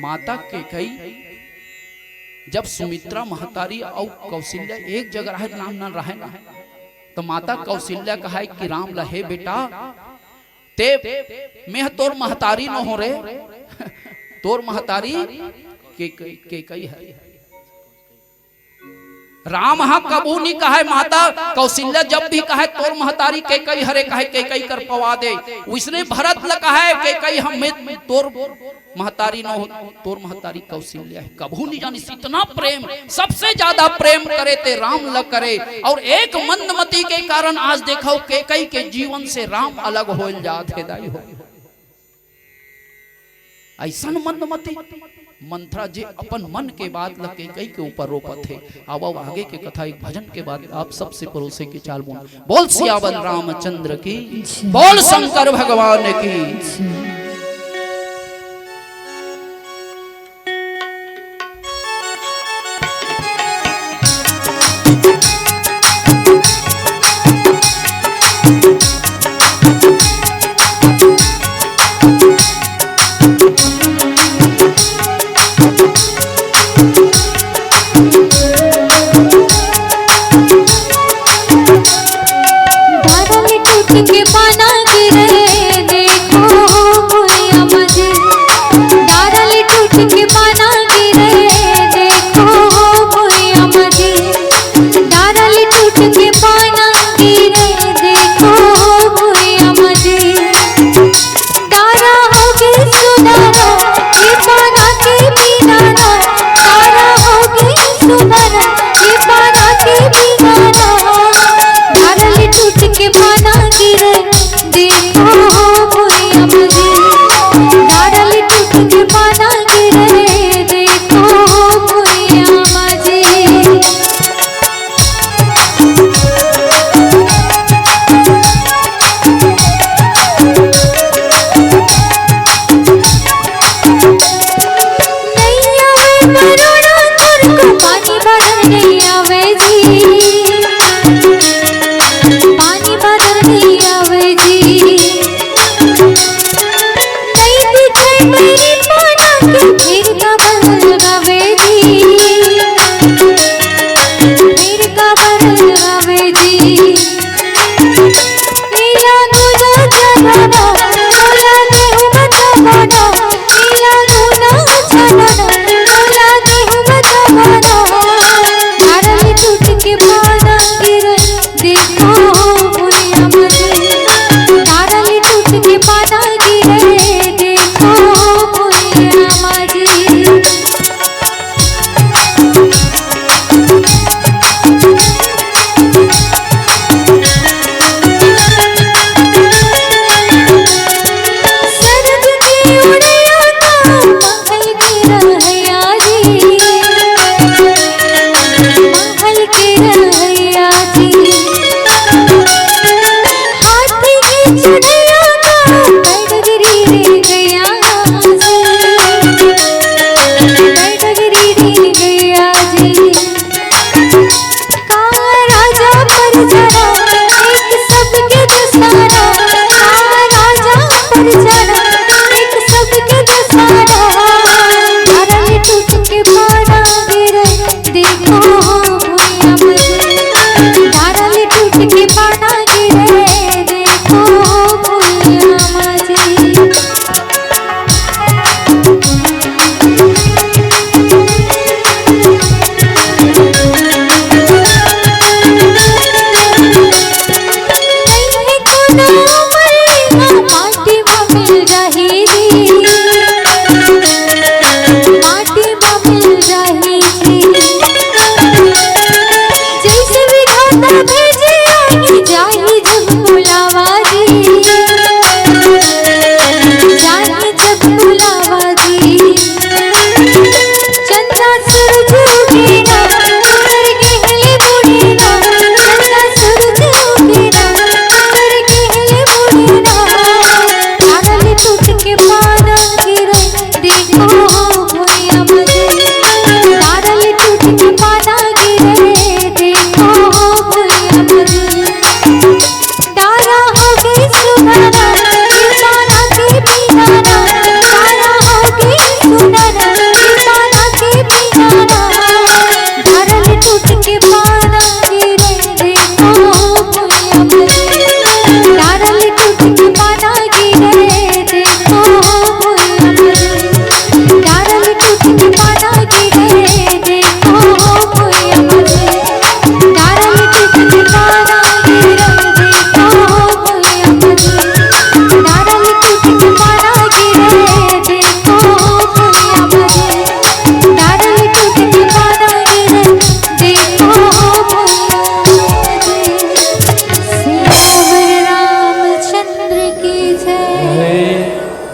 माता केकई जब सुमित्रा महतारी अउ कौशल्या एक जगह रहे, नान नान रहे ना, तो माता कौशल्या कहे कि राम ल, "हे बेटा, ते मेंह तोर महतारी नो हो रे, तोर महतारी केकई, केकई है।" राम ह कभू नहीं कहे, माता कौशल्या जब भी कहे, "तोर महतारी केकई हरे," कहे, "केकई कर पवा दे।" उसने भरत ल कहे, "केकई हम में तोर महतारी नो हो, तोर महतारी कौशल्या है।" कभू नहीं जानिस इतना प्रेम, सबसे ज्यादा प्रेम करे ते राम ल करे। और एक मंदमती के कारण आज देखो केकई के जीवन से राम अलग होल जात हे दाई हो। ऐसन मंदमती मंथरा जे अपन मन के बात ल केकई के ऊपर रोपत हे। आवव आगे के कथा एक भजन के बाद आप सबसे परोसे के चाल बोल। बोल सियावर रामचंद्र की, बोल शंकर भगवान की।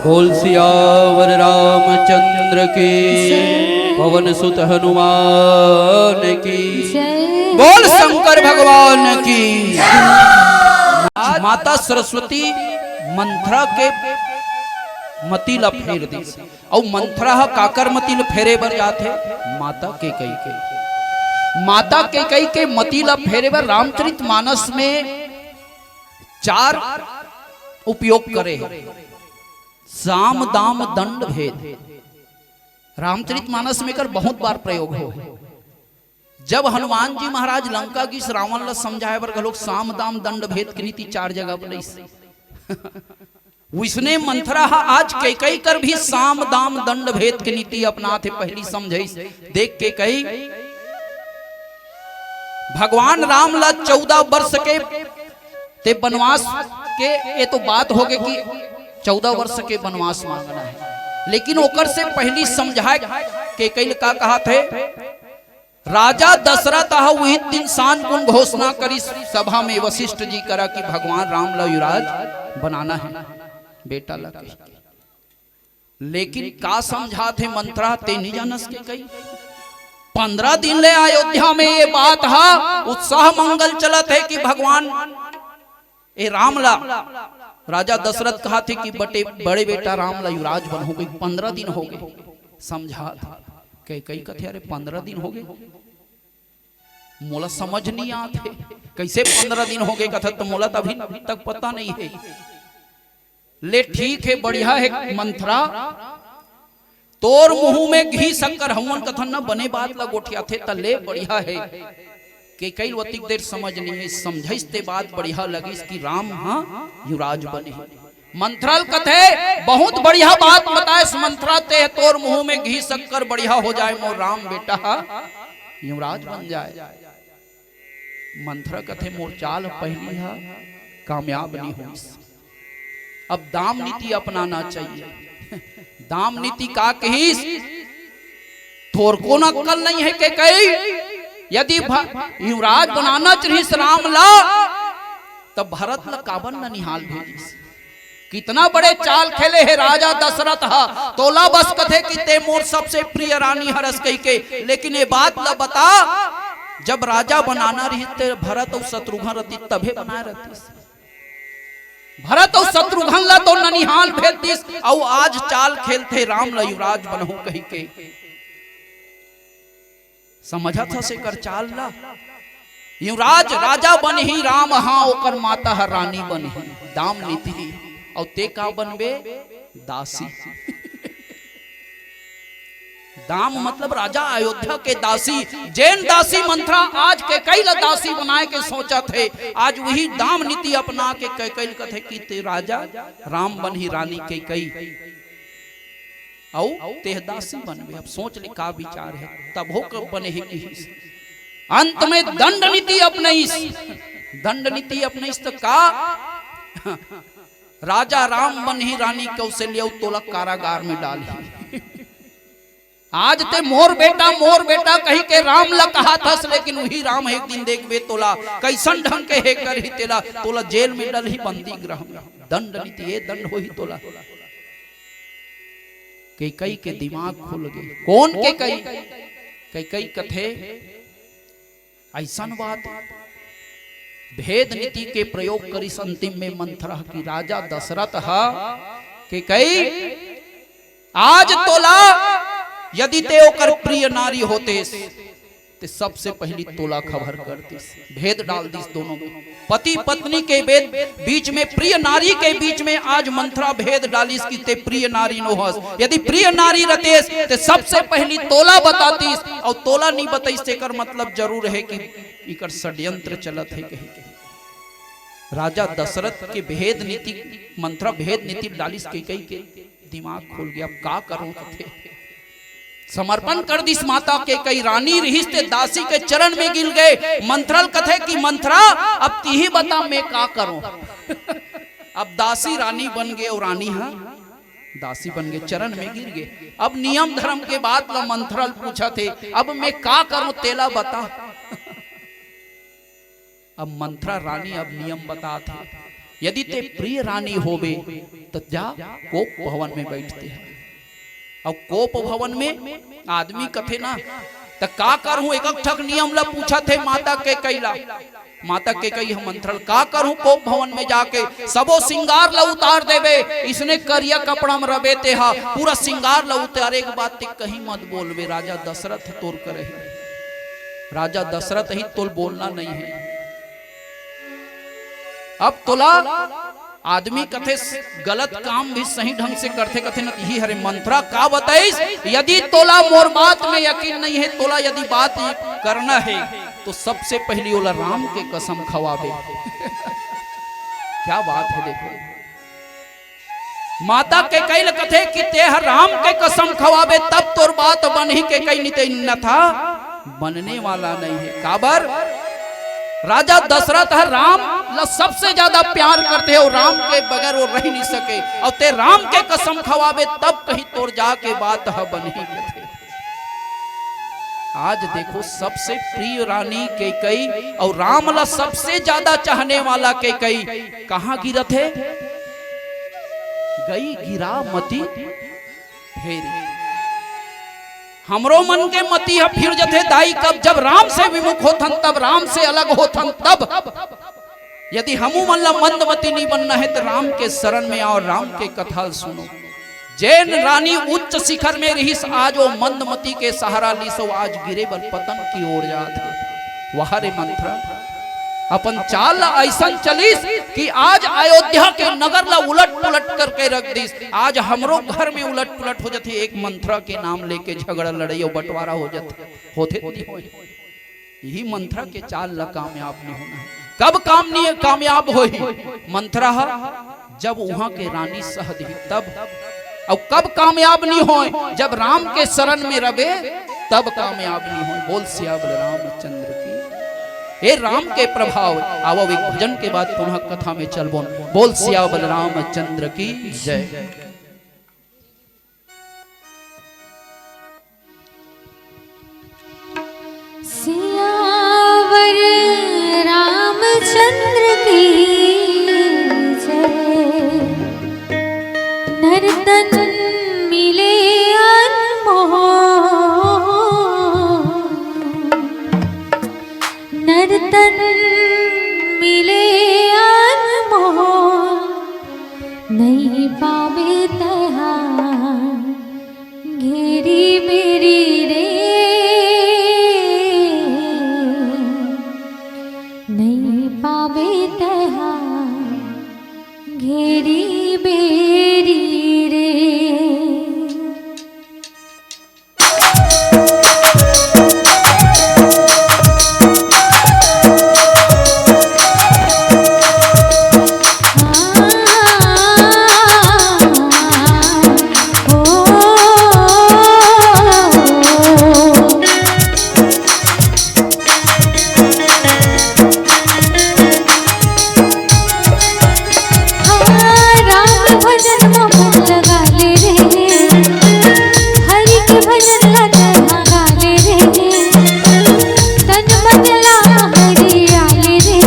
बोल सियावर रामचंद्र की, पवन सुत हनुमान की, बोल शंकर भगवान की। आज माता सरस्वती मंथरा के मति ला फेर दिस। अउ मंथरा ह काकर मति ल फेरे बर जाथे? माता केकई के। माता केकई के मति ल फेरे बर रामचरित मानस में चार उपयोग करे हे। साम दाम दंड भेद। रामचरित मानस में एकर बहुत बार प्रयोग हो। जब हनुमान जी महाराज लंका गिस रावण ल समझाए बर घलोक साम दाम दंड भेद के नीति चार जगह अपनाइस। वइसने मंथरा ह आज केकई कर भी साम दाम दंड भेद के नीति अपनाथे। पहली समझइस, देख केकई भगवान राम ला चौदह वर्ष के ते बनवास के, ये तो बात होगे कि चौदह वर्ष के बनवास मांगना हे, लेकिन ओकर से पहली समझाए केकई ल का कहाथे? राजा दशरथ ह उही दिन सांझ कुन घोषणा करिस सभा में वशिष्ठ जी करा कि भगवान राम ला युवराज बनाना हे बेटा ला कहिके। लेकिन का समझाथे मंथरा, ते नइ जानस केकई। पंद्रह दिन ले अयोध्या में ये बात ह उत्साह मंगल चलत हे कि भगवान ए राम ला, राजा दशरथ कहाथे कि बटे, बड़े बेटा राम ला युवराज बनहूं कहिके। पंद्रह दिन होगे, समझाथे। केकई कथे, अरे पंद्रह दिन होगे, मोला समझ नइ आत हे, कइसे पंद्रह दिन होगे कथस, त मोला त अभी तक पता नइ हे। ले ठीक हे, बढ़िया हे मंथरा, तोर मुंह में घी शक्कर, हमन कथन न बने बात ला गोठियाथे त ले बढ़िया हे। केकई ल ओतिक देर समझ नइ हे, समझइस ते बात बढ़िया लगिस कि राम ह युवराज बने। मंथरा ल कथे, बहुत बढ़िया बात बताएस मंथरा, ते तोर मुंह में घी शक्कर बढ़िया हो जाए, मोर राम बेटा ह युवराज बन जाए। मंथरा कथे, मोर चाल पहली ह कामयाब नइ होइस, अब दाम नीति अपनाना चाहिए। दाम नीति का कहिस? थोरको न अक्कल नहीं है के कई। यदि भ-, युवराज बनाना चाहिस राम ला, तब भरत ला काबर ननिहाल भेजिस? कितना बड़े चाल खेले हे राजा दशरथ ह। तोला बस कथे कि ते मोर सबसे प्रिय रानी हरस कहिके, लेकिन ये बात ला बता, जब राजा बनाना रहिस ते भरत अउ शत्रुघ्न रहितिस तभे बनाए रहितिस। भरत अउ शत्रुघ्न ला तो ननिहाल भेज दिस, अउ आज चाल खेलथे राम ला युवराज बनहूं कहिके। समझत हस एकर चाल ला? युवराज राजा बनही राम, हां ओकर माता ह रानी बनही। दाम नीति। अउ ते का बनबे? दासी। दाम मतलब राजा अयोध्या के दासी। जेन दासी मंथरा आज केकई ला दासी बनाए के सोचत हे, आज उही दाम नीति अपना के केकई ल कथे कि ते राजा राम बनही, रानी केकई अउ तेह दासी बनबे। अब सोच ले का विचार हे, तभो क बने हे किहिस। अंत में दंड नीति अपनइस। दंड नीति अपनइस त का? राजा राम बनही, रानी कौशल्या अउ तोला कारागार में डालही। आज ते मोर बेटा, मोर बेटा कहिके राम ला कहत हस, लेकिन उही राम एक दिन देखबे तोला कइसन ढंग के हे करही तेला, तोला जेल में डलही, बंदी गृह में। दंड नीति, ये दंड होही तोला। केकई के दिमाग खुल गे। कोन केकई? केकई कथे, अइसन बात, भेद नीति के प्रयोग करिस अंतिम में मंथरा कि राजा दशरथ ह केकई, आज तोला यदि ते ओकर प्रिय नारी होतेस, ते सबसे पहिली तोला खबर करतिस, भेद डाल दिस दोनों में। पति पत्नी के भेद, बीच में प्रिय नारी के बीच में आज मंथरा भेद डालिस कि ते प्रिय नारी नो हस। यदि प्रिय नारी रहतेस, ते सबसे पहिली तोला बतातिस, अउ तोला नी बताइस, तेकर मतलब जरूर हे कि इकर षड्यंत्र चलत हे कहे। राजा दशरथ के भेद नीति, मंथरा भेद नीति डालिस, केकई के दिमाग खुल गे। अब का करूं कथे, समर्पण कर दिस माता केकई। रानी रिहिस ते दासी के चरण में गिर गे। मंथरा ल कथे कि मंथरा, अब तिही बता मैं का करूं। अब दासी रानी बन गे अउ रानी ह दासी बन गे, चरण में गिर गे। अब नियम धर्म के बात ला मंथरा ल पूछत हे, अब मैं का करूं तेला बता। अब मंथरा रानी अब नियम बतात हे, यदि ते प्रिय रानी होबे त जा कोप भवन में बइठते ह। अउ कोप भवन में आदमी कथे ना, त का करहूं, एक एक ठक नियम ला पूछत हे माता केकई ला। माता केकई ह मंथरा ल, का करहूं कोप भवन में जाके, सबो सिंगार ला उतार देबे, इसने करिया कपड़ा में रबे ते ह, पूरा सिंगार ला उतारे के बाद ते कहीं मत बोलबे, राजा दशरथ तोर करही। राजा दशरथ ही तोल बोलना नहीं है। अब तोला आदमी कथे गलत काम भी सही ढंग से करथे, कथे न, यही हरे मंथरा का बताइस, यदि तोला मोर बात में यकीन नहीं है, तोला यदि बात करना है तो सबसे पहली ओला राम के कसम खवाबे। क्या बात है, देखो। माता केकई ल कथे कि तेह राम के कसम खवाबे तब तोर बात बनही। केकई नी ते अन्यथा बनने वाला नहीं है। काबर? राजा दशरथ ह राम ल सबसे ज्यादा प्यार करथे अउ राम के बगैर वो रह नहीं सके। अउ ते राम के कसम खवाबे तब कहीं तोर जाके बात ह बनही कथे। आज देखो, सबसे प्रिय रानी केकई अउ राम ला सबसे ज्यादा चाहने वाला केकई कहाँ गिरत हे? गई गिरा मति फेरी। हमरो मन के मति ह फिर जथे दाई, कब जब राम से विमुख होथन तब, राम से अलग होथन तब। यदि हमू मन ला मंदमती नहीं बनना है तो राम के शरण में आओ, राम के कथा ल सुनो। जेन रानी उच्च शिखर में रहिस, आज वो मंदमती के सहारा लिस, वो आज गिरे बर पतन की ओर जात हे। वाह रे मंथरा, अपन चाल ला अइसन चलिस कि आज अयोध्या के नगर ला उलट पुलट करके रख दिस। आज हमरो घर में उलट पुलट हो जथे, एक मंथरा के नाम लेके झगड़ा लड़ाई अउ बंटवारा हो जथे, होथे नहीं होय। यही मंथरा के चाल ला कामयाब नहीं होना है। कब काम नहीं, कामयाब होही मंथरा ह? जब उहाँ के रानी सह दिही तब। अउ कब कामयाब नहीं होय? जब राम के शरण में रबे तब कामयाब नहीं होय। बोल सियावर रामचंद्र की। हे राम के प्रभाव। आवव एक भजन के बाद पुनः कथा में चलबोन। बोल सियावर रामचंद्र की जय। नर्तन मिले अनमोल, नर्तन मिले अनमोल, नइ पाबे तैं हा घेरी बेरी रे, नइ पाबे तैं हा घेरी बेरी रे। हाँ, राम भजन म मन लगा ले रे, हरि के भजन ला तैं हा गा ले रे, तन मन ला हरिया ले रे,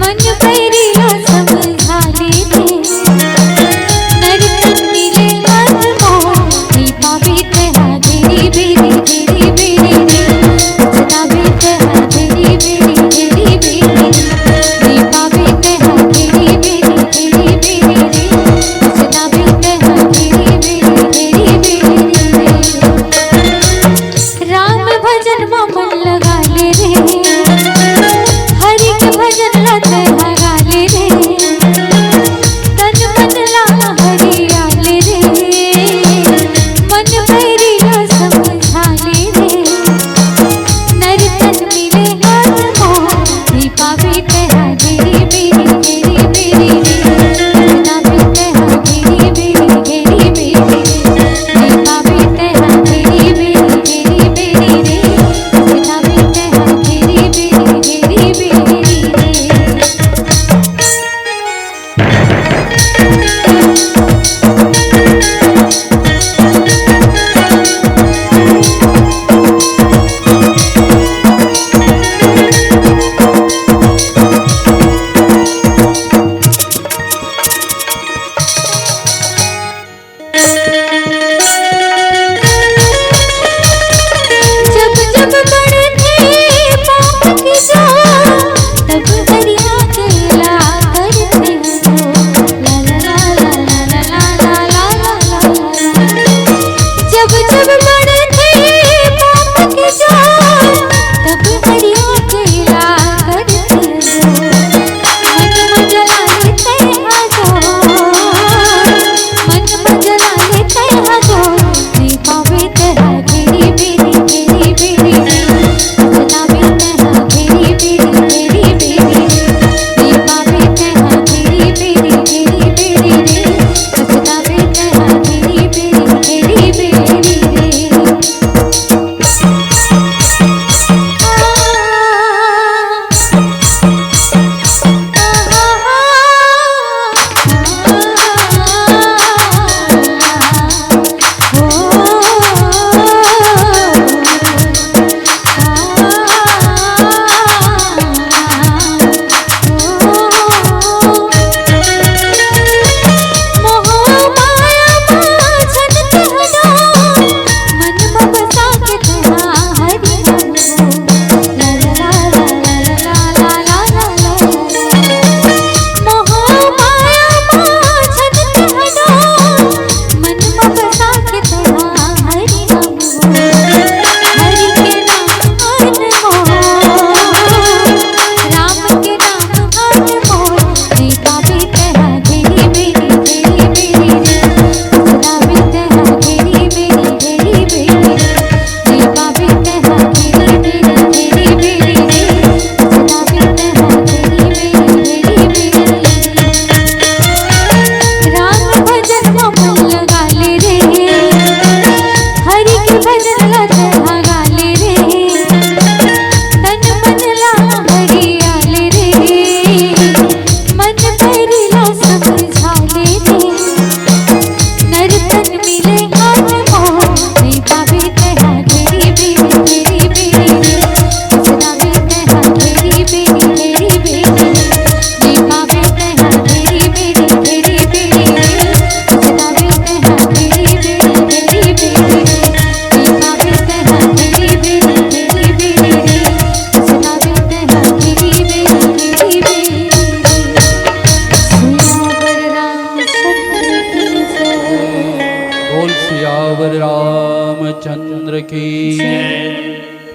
मन बैरी ला समझा ले रे। नर्तन मिले अनमोल, नी पाबे तैं हा घेरी बेरी, घेरी बेरी रे। नचना बे तैं हा घेरी बेरी, घेरी बेरी रे। नी पाबे तैं हा घेरी बेरी, घेरी बेरी रे। नचना बे तैं हा घेरी बेरी, घेरी बेरी रे। राम भजन म मन लगा ले रे, हरि के भजन ला तैं हा गा ले रे, तन मन ला हरिया ले रे, मन बैरी ला समझा ले रे। नर्तन मिले अनमोल, नी पाबे तैं हा घेरी बेरी, घेरी बेरी रे। नचना बे तैं हा घेरी बेरी, घेरी बेरी रे। नी पाबे तैं हा घेरी बेरी, घेरी बेरी रे। नचना बे तैं हा घेरी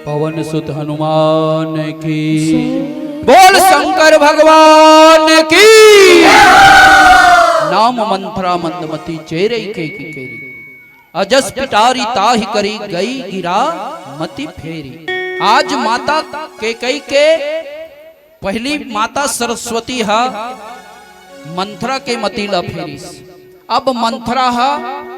पवन सुत हनुमान की। बोल शंकर भगवान की। नाम मंथरा मंदमती चेरई केकई केरी। अजस पिटारी ताहि करी गई गिरा मति फेरी। आज माता केकई के पहली माता सरस्वती ह मंथरा के मति ला फेरिस, अब मंथरा ह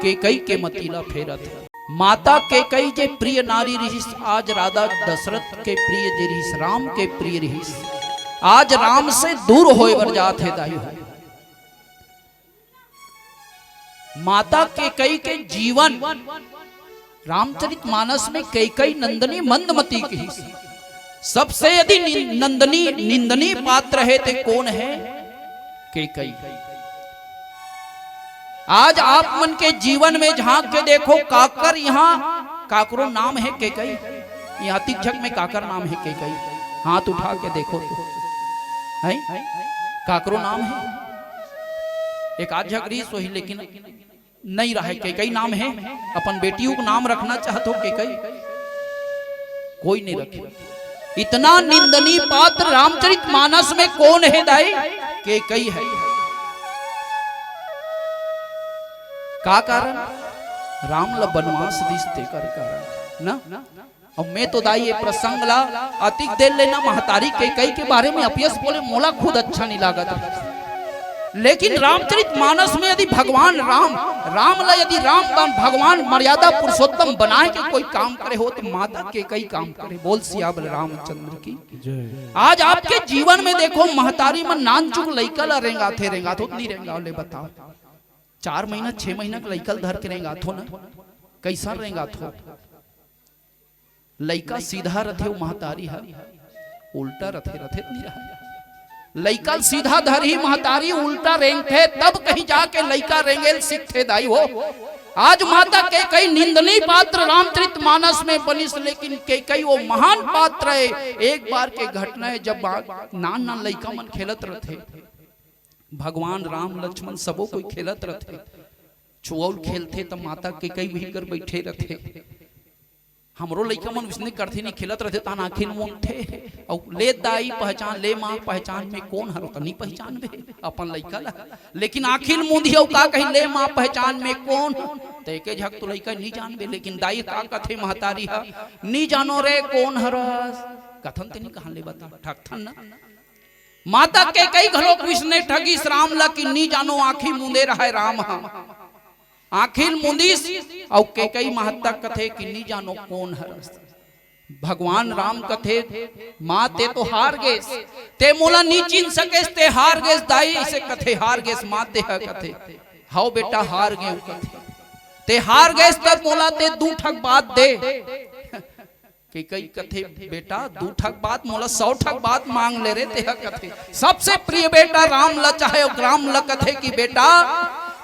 केकई के मति ला फेरत हे। माता केकई जे प्रिय नारी रिहिस, आज राजा दशरथ के प्रिय जे रिहिस, राम के प्रिय रिहिस, आज राम से दूर होय बर जात हे दाई हो। माता केकई के जीवन रामचरित मानस में केकई नंदनी मंदमती किहिस। सबसे यदि नि-, नंदनी निंदनीय पात्र हे ते कोन हे? केकई। आज आप मन के जीवन में झांक के देखो, काकर यहाँ काकरो नाम हे केकई? यहाँ अतिक झक में काकर नाम हे केकई? हाथ उठा के देखो तो। हैं? काकरो नाम हे? एक आध झक रिहिस होही, लेकिन नइ रहय। केकई नाम हे, अपन बेटियों के नाम रखना चाहत हो केकई? कोई नइ रखे। इतना निंदनीय पात्र रामचरित मानस में कोन हे दाई? केकई हे। का कारण? राम ल बनवास दिस तेकर कारण ना। अउ मैं तो दाई ये प्रसंग ला अतिक देर ले ना महतारी केकई के बारे में अपयस बोले, मोला खुद अच्छा नइ लागत हे। लेकिन रामचरित मानस में यदि भगवान राम, राम ला यदि राम बन-, भगवान मर्यादा पुरुषोत्तम बनाय के कोई काम करे हो तो माता केकई काम करे। बोल सियावर रामचंद्र की। जय। आज आपके जीवन में देखो, महतारी मन नानचुक लइका ला रेंगाथे, रेंगाथो त नइ रेंगाव ले बताओ? चार महीना, छह महीना के लइका ला धर के रेंगाथो ना, कइसन रेंगाथो? लइका सीधा रथे, अउ महतारी ह उल्टा रथे, रथे त नइ रहय। लइका ल सीधा धरही महतारी, उल्टा रेंगथे, तब कहीं जाके लइका रेंगे ल सीखथे दाई हो। आज माता केकई निंदनीय पात्र रामचरित मानस में बनिस, लेकिन केकई वो महान पात्र हे। एक बार के घटना हे, जब बा-, नान नान लइका मन खेलत रथे, भगवान राम लक्ष्मण सबो कोई खेलत रथे, छुआ ल खेलथे त माता केकई उही कर बइठे रथे। हमरो लइका मन उसने करथे, नइ खेलत रथे, तहान आँखी ल मूंदथे, अउ ले दाई पहचान, ले माँ पहचान में कोन हरो, त नइ पहचानबे अपन लइका ला। लेकिन आँखी ल मूंदही अउ का कही, "ले माँ पहचान में कोन?" त एके झक तो लइका नइ जानबे, लेकिन दाई का कथे महतारी ह, "नइ जानो रे कोन हरस।" कथन ते नइ कहन ले बता, ठगथन ना। माता केकई घलो उसने ठगिस राम ला कि नइ जानो, आँखी मूंदे रहय राम ह। आँखी ल मूंदिस, अउ केकई महतारी कथे कि नइ जानो कोन हरस। भगवान राम कथे, "माँ ते तो हार गेस, ते मोला नइ चिन्ह सकेस, ते हार गेस दाई," अइसे कथे, "हार गेस माँ ते ह," कथे। "हव बेटा हार गेंव," कथे। "ते हार गेस त मोला ते दू ठक बात दे।" केकई कथे, "बेटा, दू ठक बात, मोला सौ ठक बात मांग ले रे," तेहा कथे। सबसे प्रिय बेटा राम ल चाहे, अउ राम ल कथे कि, "बेटा,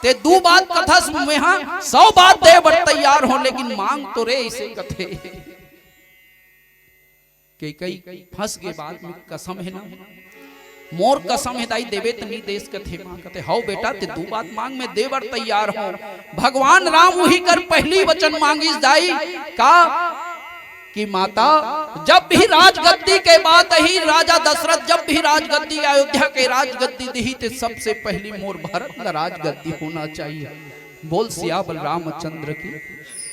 ते दू बात कथस, मेहा सौ बात दे बर तैयार हों, लेकिन मांग तो रे," अइसे कथे। केकई फंस गे बात में, "कसम हे ना, मोर कसम हे दाई, देबे त नइ देस," कथे माँ। कथे, "हव बेटा, ते दू बात मांग, मैं दे बर तैयार हों।" भगवान राम उही कर पहली वचन मांगिस दाई, का कि माता, जब भी राजगद्दी के बात अही, राजा दशरथ जब भी राजगद्दी, अयोध्या के राजगद्दी दिही, ते सबसे पहली मोर भरत ला राजगद्दी होना चाहिए। बोल सियावर रामचंद्र की।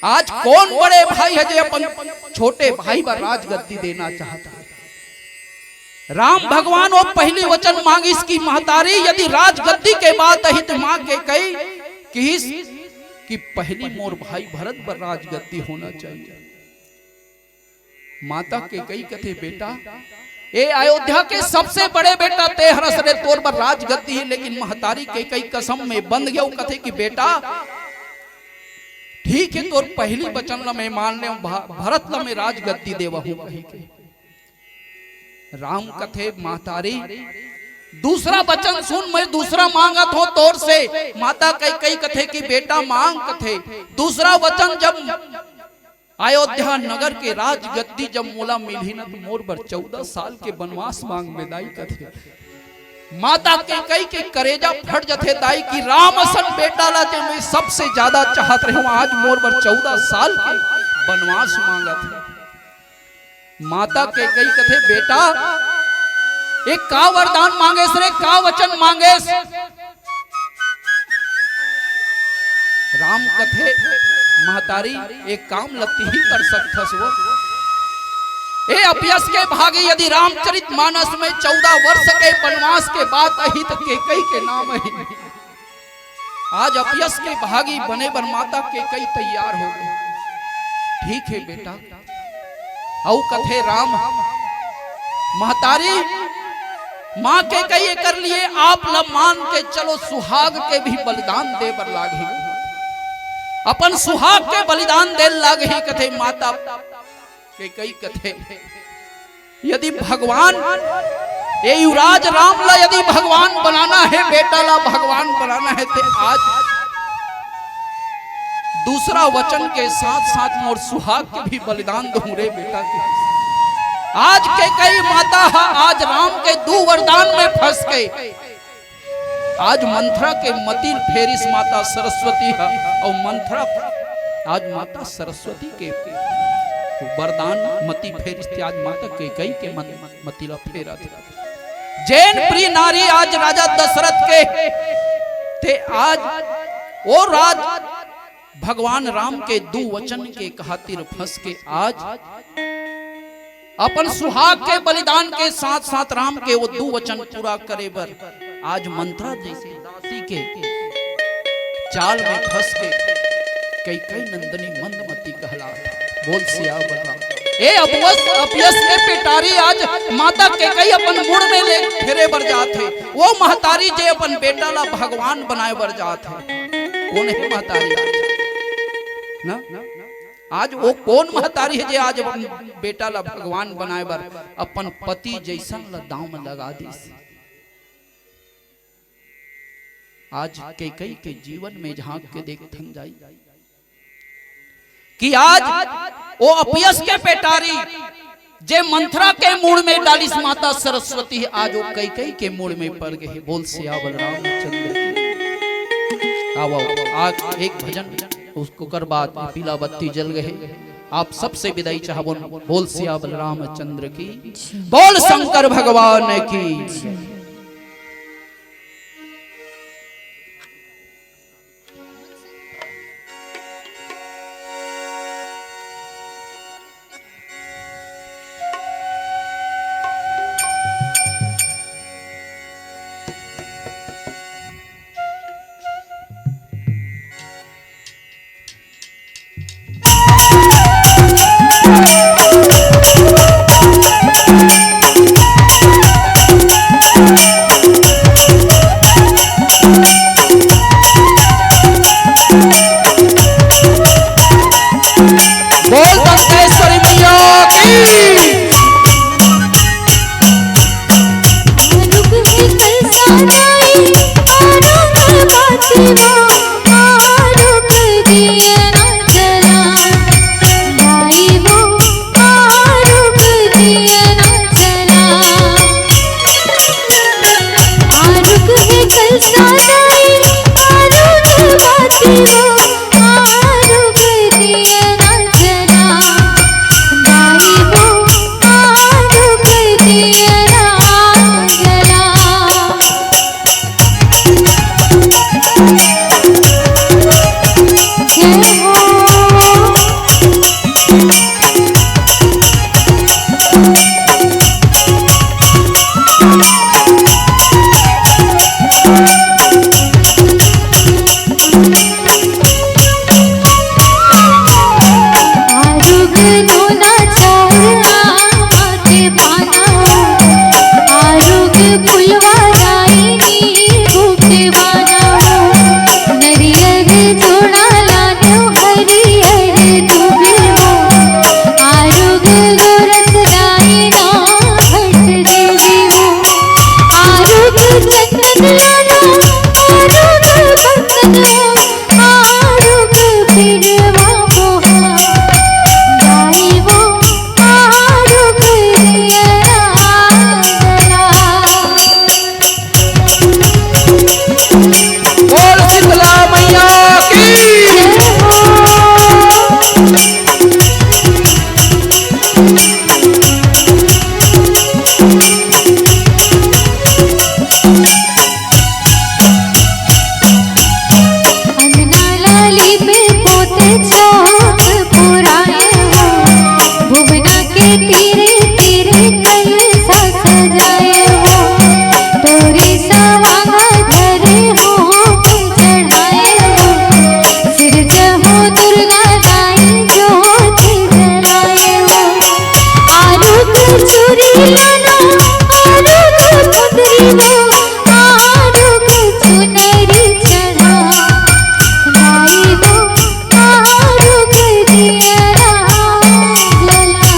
आज कोन बड़े भाई हे जे अपन छोटे भाई बर राजगद्दी देना चाहत हे? राम भगवान वो पहली वचन मांगिस कि महतारी, यदि राजगद्दी के बात अही त माँ केकई किहिस कि पहली मोर भाई भरत बर राजगद्दी होना चाहिए। माता केकई कथे, "बेटा, ए अयोध्या के सबसे बड़े बेटा ते हरस रे, तोर बर राजगद्दी हे।" लेकिन महतारी केकई कसम में बंध गे, कथे कि, "बेटा, ठीक हे, तोर पहली वचन ला मैं मान लेंव, भा-, भरत ला मैं राजगद्दी देवहूं," कही के। राम कथे, "महतारी, दूसरा वचन सुन, मैं दूसरा मांगत हों तोर से।" माता केकई कथे कि, "बेटा मांग," कथे, "दूसरा वचन जब अयोध्या नगर के राजगद्दी जब मोला मिलही न, त मोर बर चौदह साल के बनवास मांग में दाई," कथे। माता केकई के करेजा फट जथे दाई कि राम असन बेटा ला जे मैं सबसे ज्यादा चाहत रहेंव, आज मोर बर चौदह साल के बनवास मांगत हे। माता कैकई कथे, "बेटा, एक का वरदान मांगेस रे, का वचन मांगेस?" राम कथे, "महतारी, एक काम ल तिही कर सकथस वो। ए अपयस के भागी, यदि रामचरित मानस में चौदह वर्ष के वनवास के बात अही त कैकई के नाम अही।" आज अपयस के भागी बने बर माता कैकई तैयार हो गे। "ठीक हे बेटा।" अउ कथे राम, "महतारी, माँ कैकई एकर लिए आप ल मान के चलो, सुहाग के भी बलिदान दे बर लागही, अपन सुहाग के बलिदान दे लागही।" कथे माता कैकई कथे, "यदि भगवान, ये युवराज राम ला यदि भगवान बनाना हे, बेटा ला भगवान बनाना हे, ते आज दूसरा वचन के साथ साथ मोर सुहाग के भी बलिदान दूं रे बेटा के।" आज कैकई माता ह आज राम के दू वरदान में फंस के आज मंथरा के मति ल फेरिस माता सरस्वती ह, अउ मंथरा आज माता सरस्वती के वरदान मति फेरिस, ते आज माता कैकई के मन, मति ल फेरत हे। जेन प्रिय नारी आज राजा दशरथ के, ते आज ओ राज भगवान राम के दू वचन के खातिर फंस के आज अपन सुहाग के बलिदान के साथ साथ राम के वो दू वचन पूरा करे बर आज मंथरा जैसे दासी के जाल में फंस के कैकई नंदनी मंदमती कहलात। बोल सियावर राम। ए अपवस-, अपयस के पेटारी आज माता कैकई अपन मुड़ में ले फेरे बर जात हे। वो महतारी जे अपन बेटा ला भगवान बनाए बर जात हे। कोन हे महतारी आज? ना? आज वो कोन महतारी हे जे आज अपन बेटा ला भगवान बनाए बर अपन पति जैसन ला दांव में लगा दिस? आज कैकई के जीवन में झांक के देखथन जाई कि आज वो अपयस के पेटारी जे मंथरा के मुड़ में डालिस माता सरस्वती, आज वो कैकई के मुड़ में पड़ गे हे। बोल सियावर रामचंद्र की। आओ, आओ, आज एक भजन, उसको कर बाद पीला बत्ती जल गे हे। आप सबसे विदाई चाहबोन। बोल सियावर रामचंद्र की, बोल शंकर भगवान की। तीरे तीरे कलसा सजाए हो, तोरे सवांग धरे हो, फूल चढ़ाए हो। सिरजहू दुर्गा दाई ज्योति जलाए हो। आरुग चूरी लानो, आरुग मुंदरी हो, आरुग चुनरी चढ़ा। दाई हो, आरुग दियरा जला।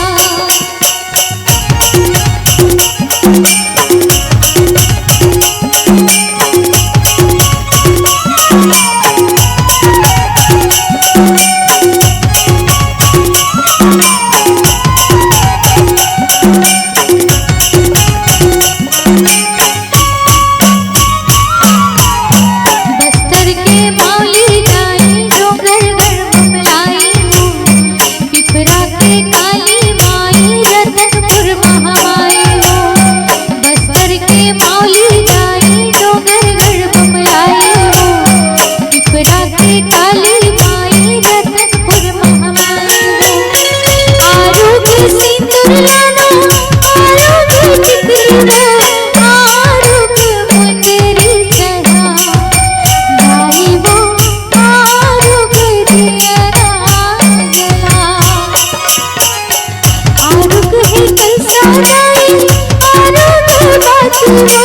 बस्तर के मौली दाई, डोंगरगढ़ बमलाई हो, पिपरा के काली माई, रतनपुर महामाई हो। बस्तर के मौली दाई, डोंगरगढ़ बमलाई हो, पिपरा के काली माई, रतनपुर महामाई हो। आरुग सिंदूर लानो, आरुग टिकली हो, आरुग मुंदरी चढ़ा। दाई हो, आरुग दियरा जला। आरुग हे कलसा दाई, आरुग बात हो,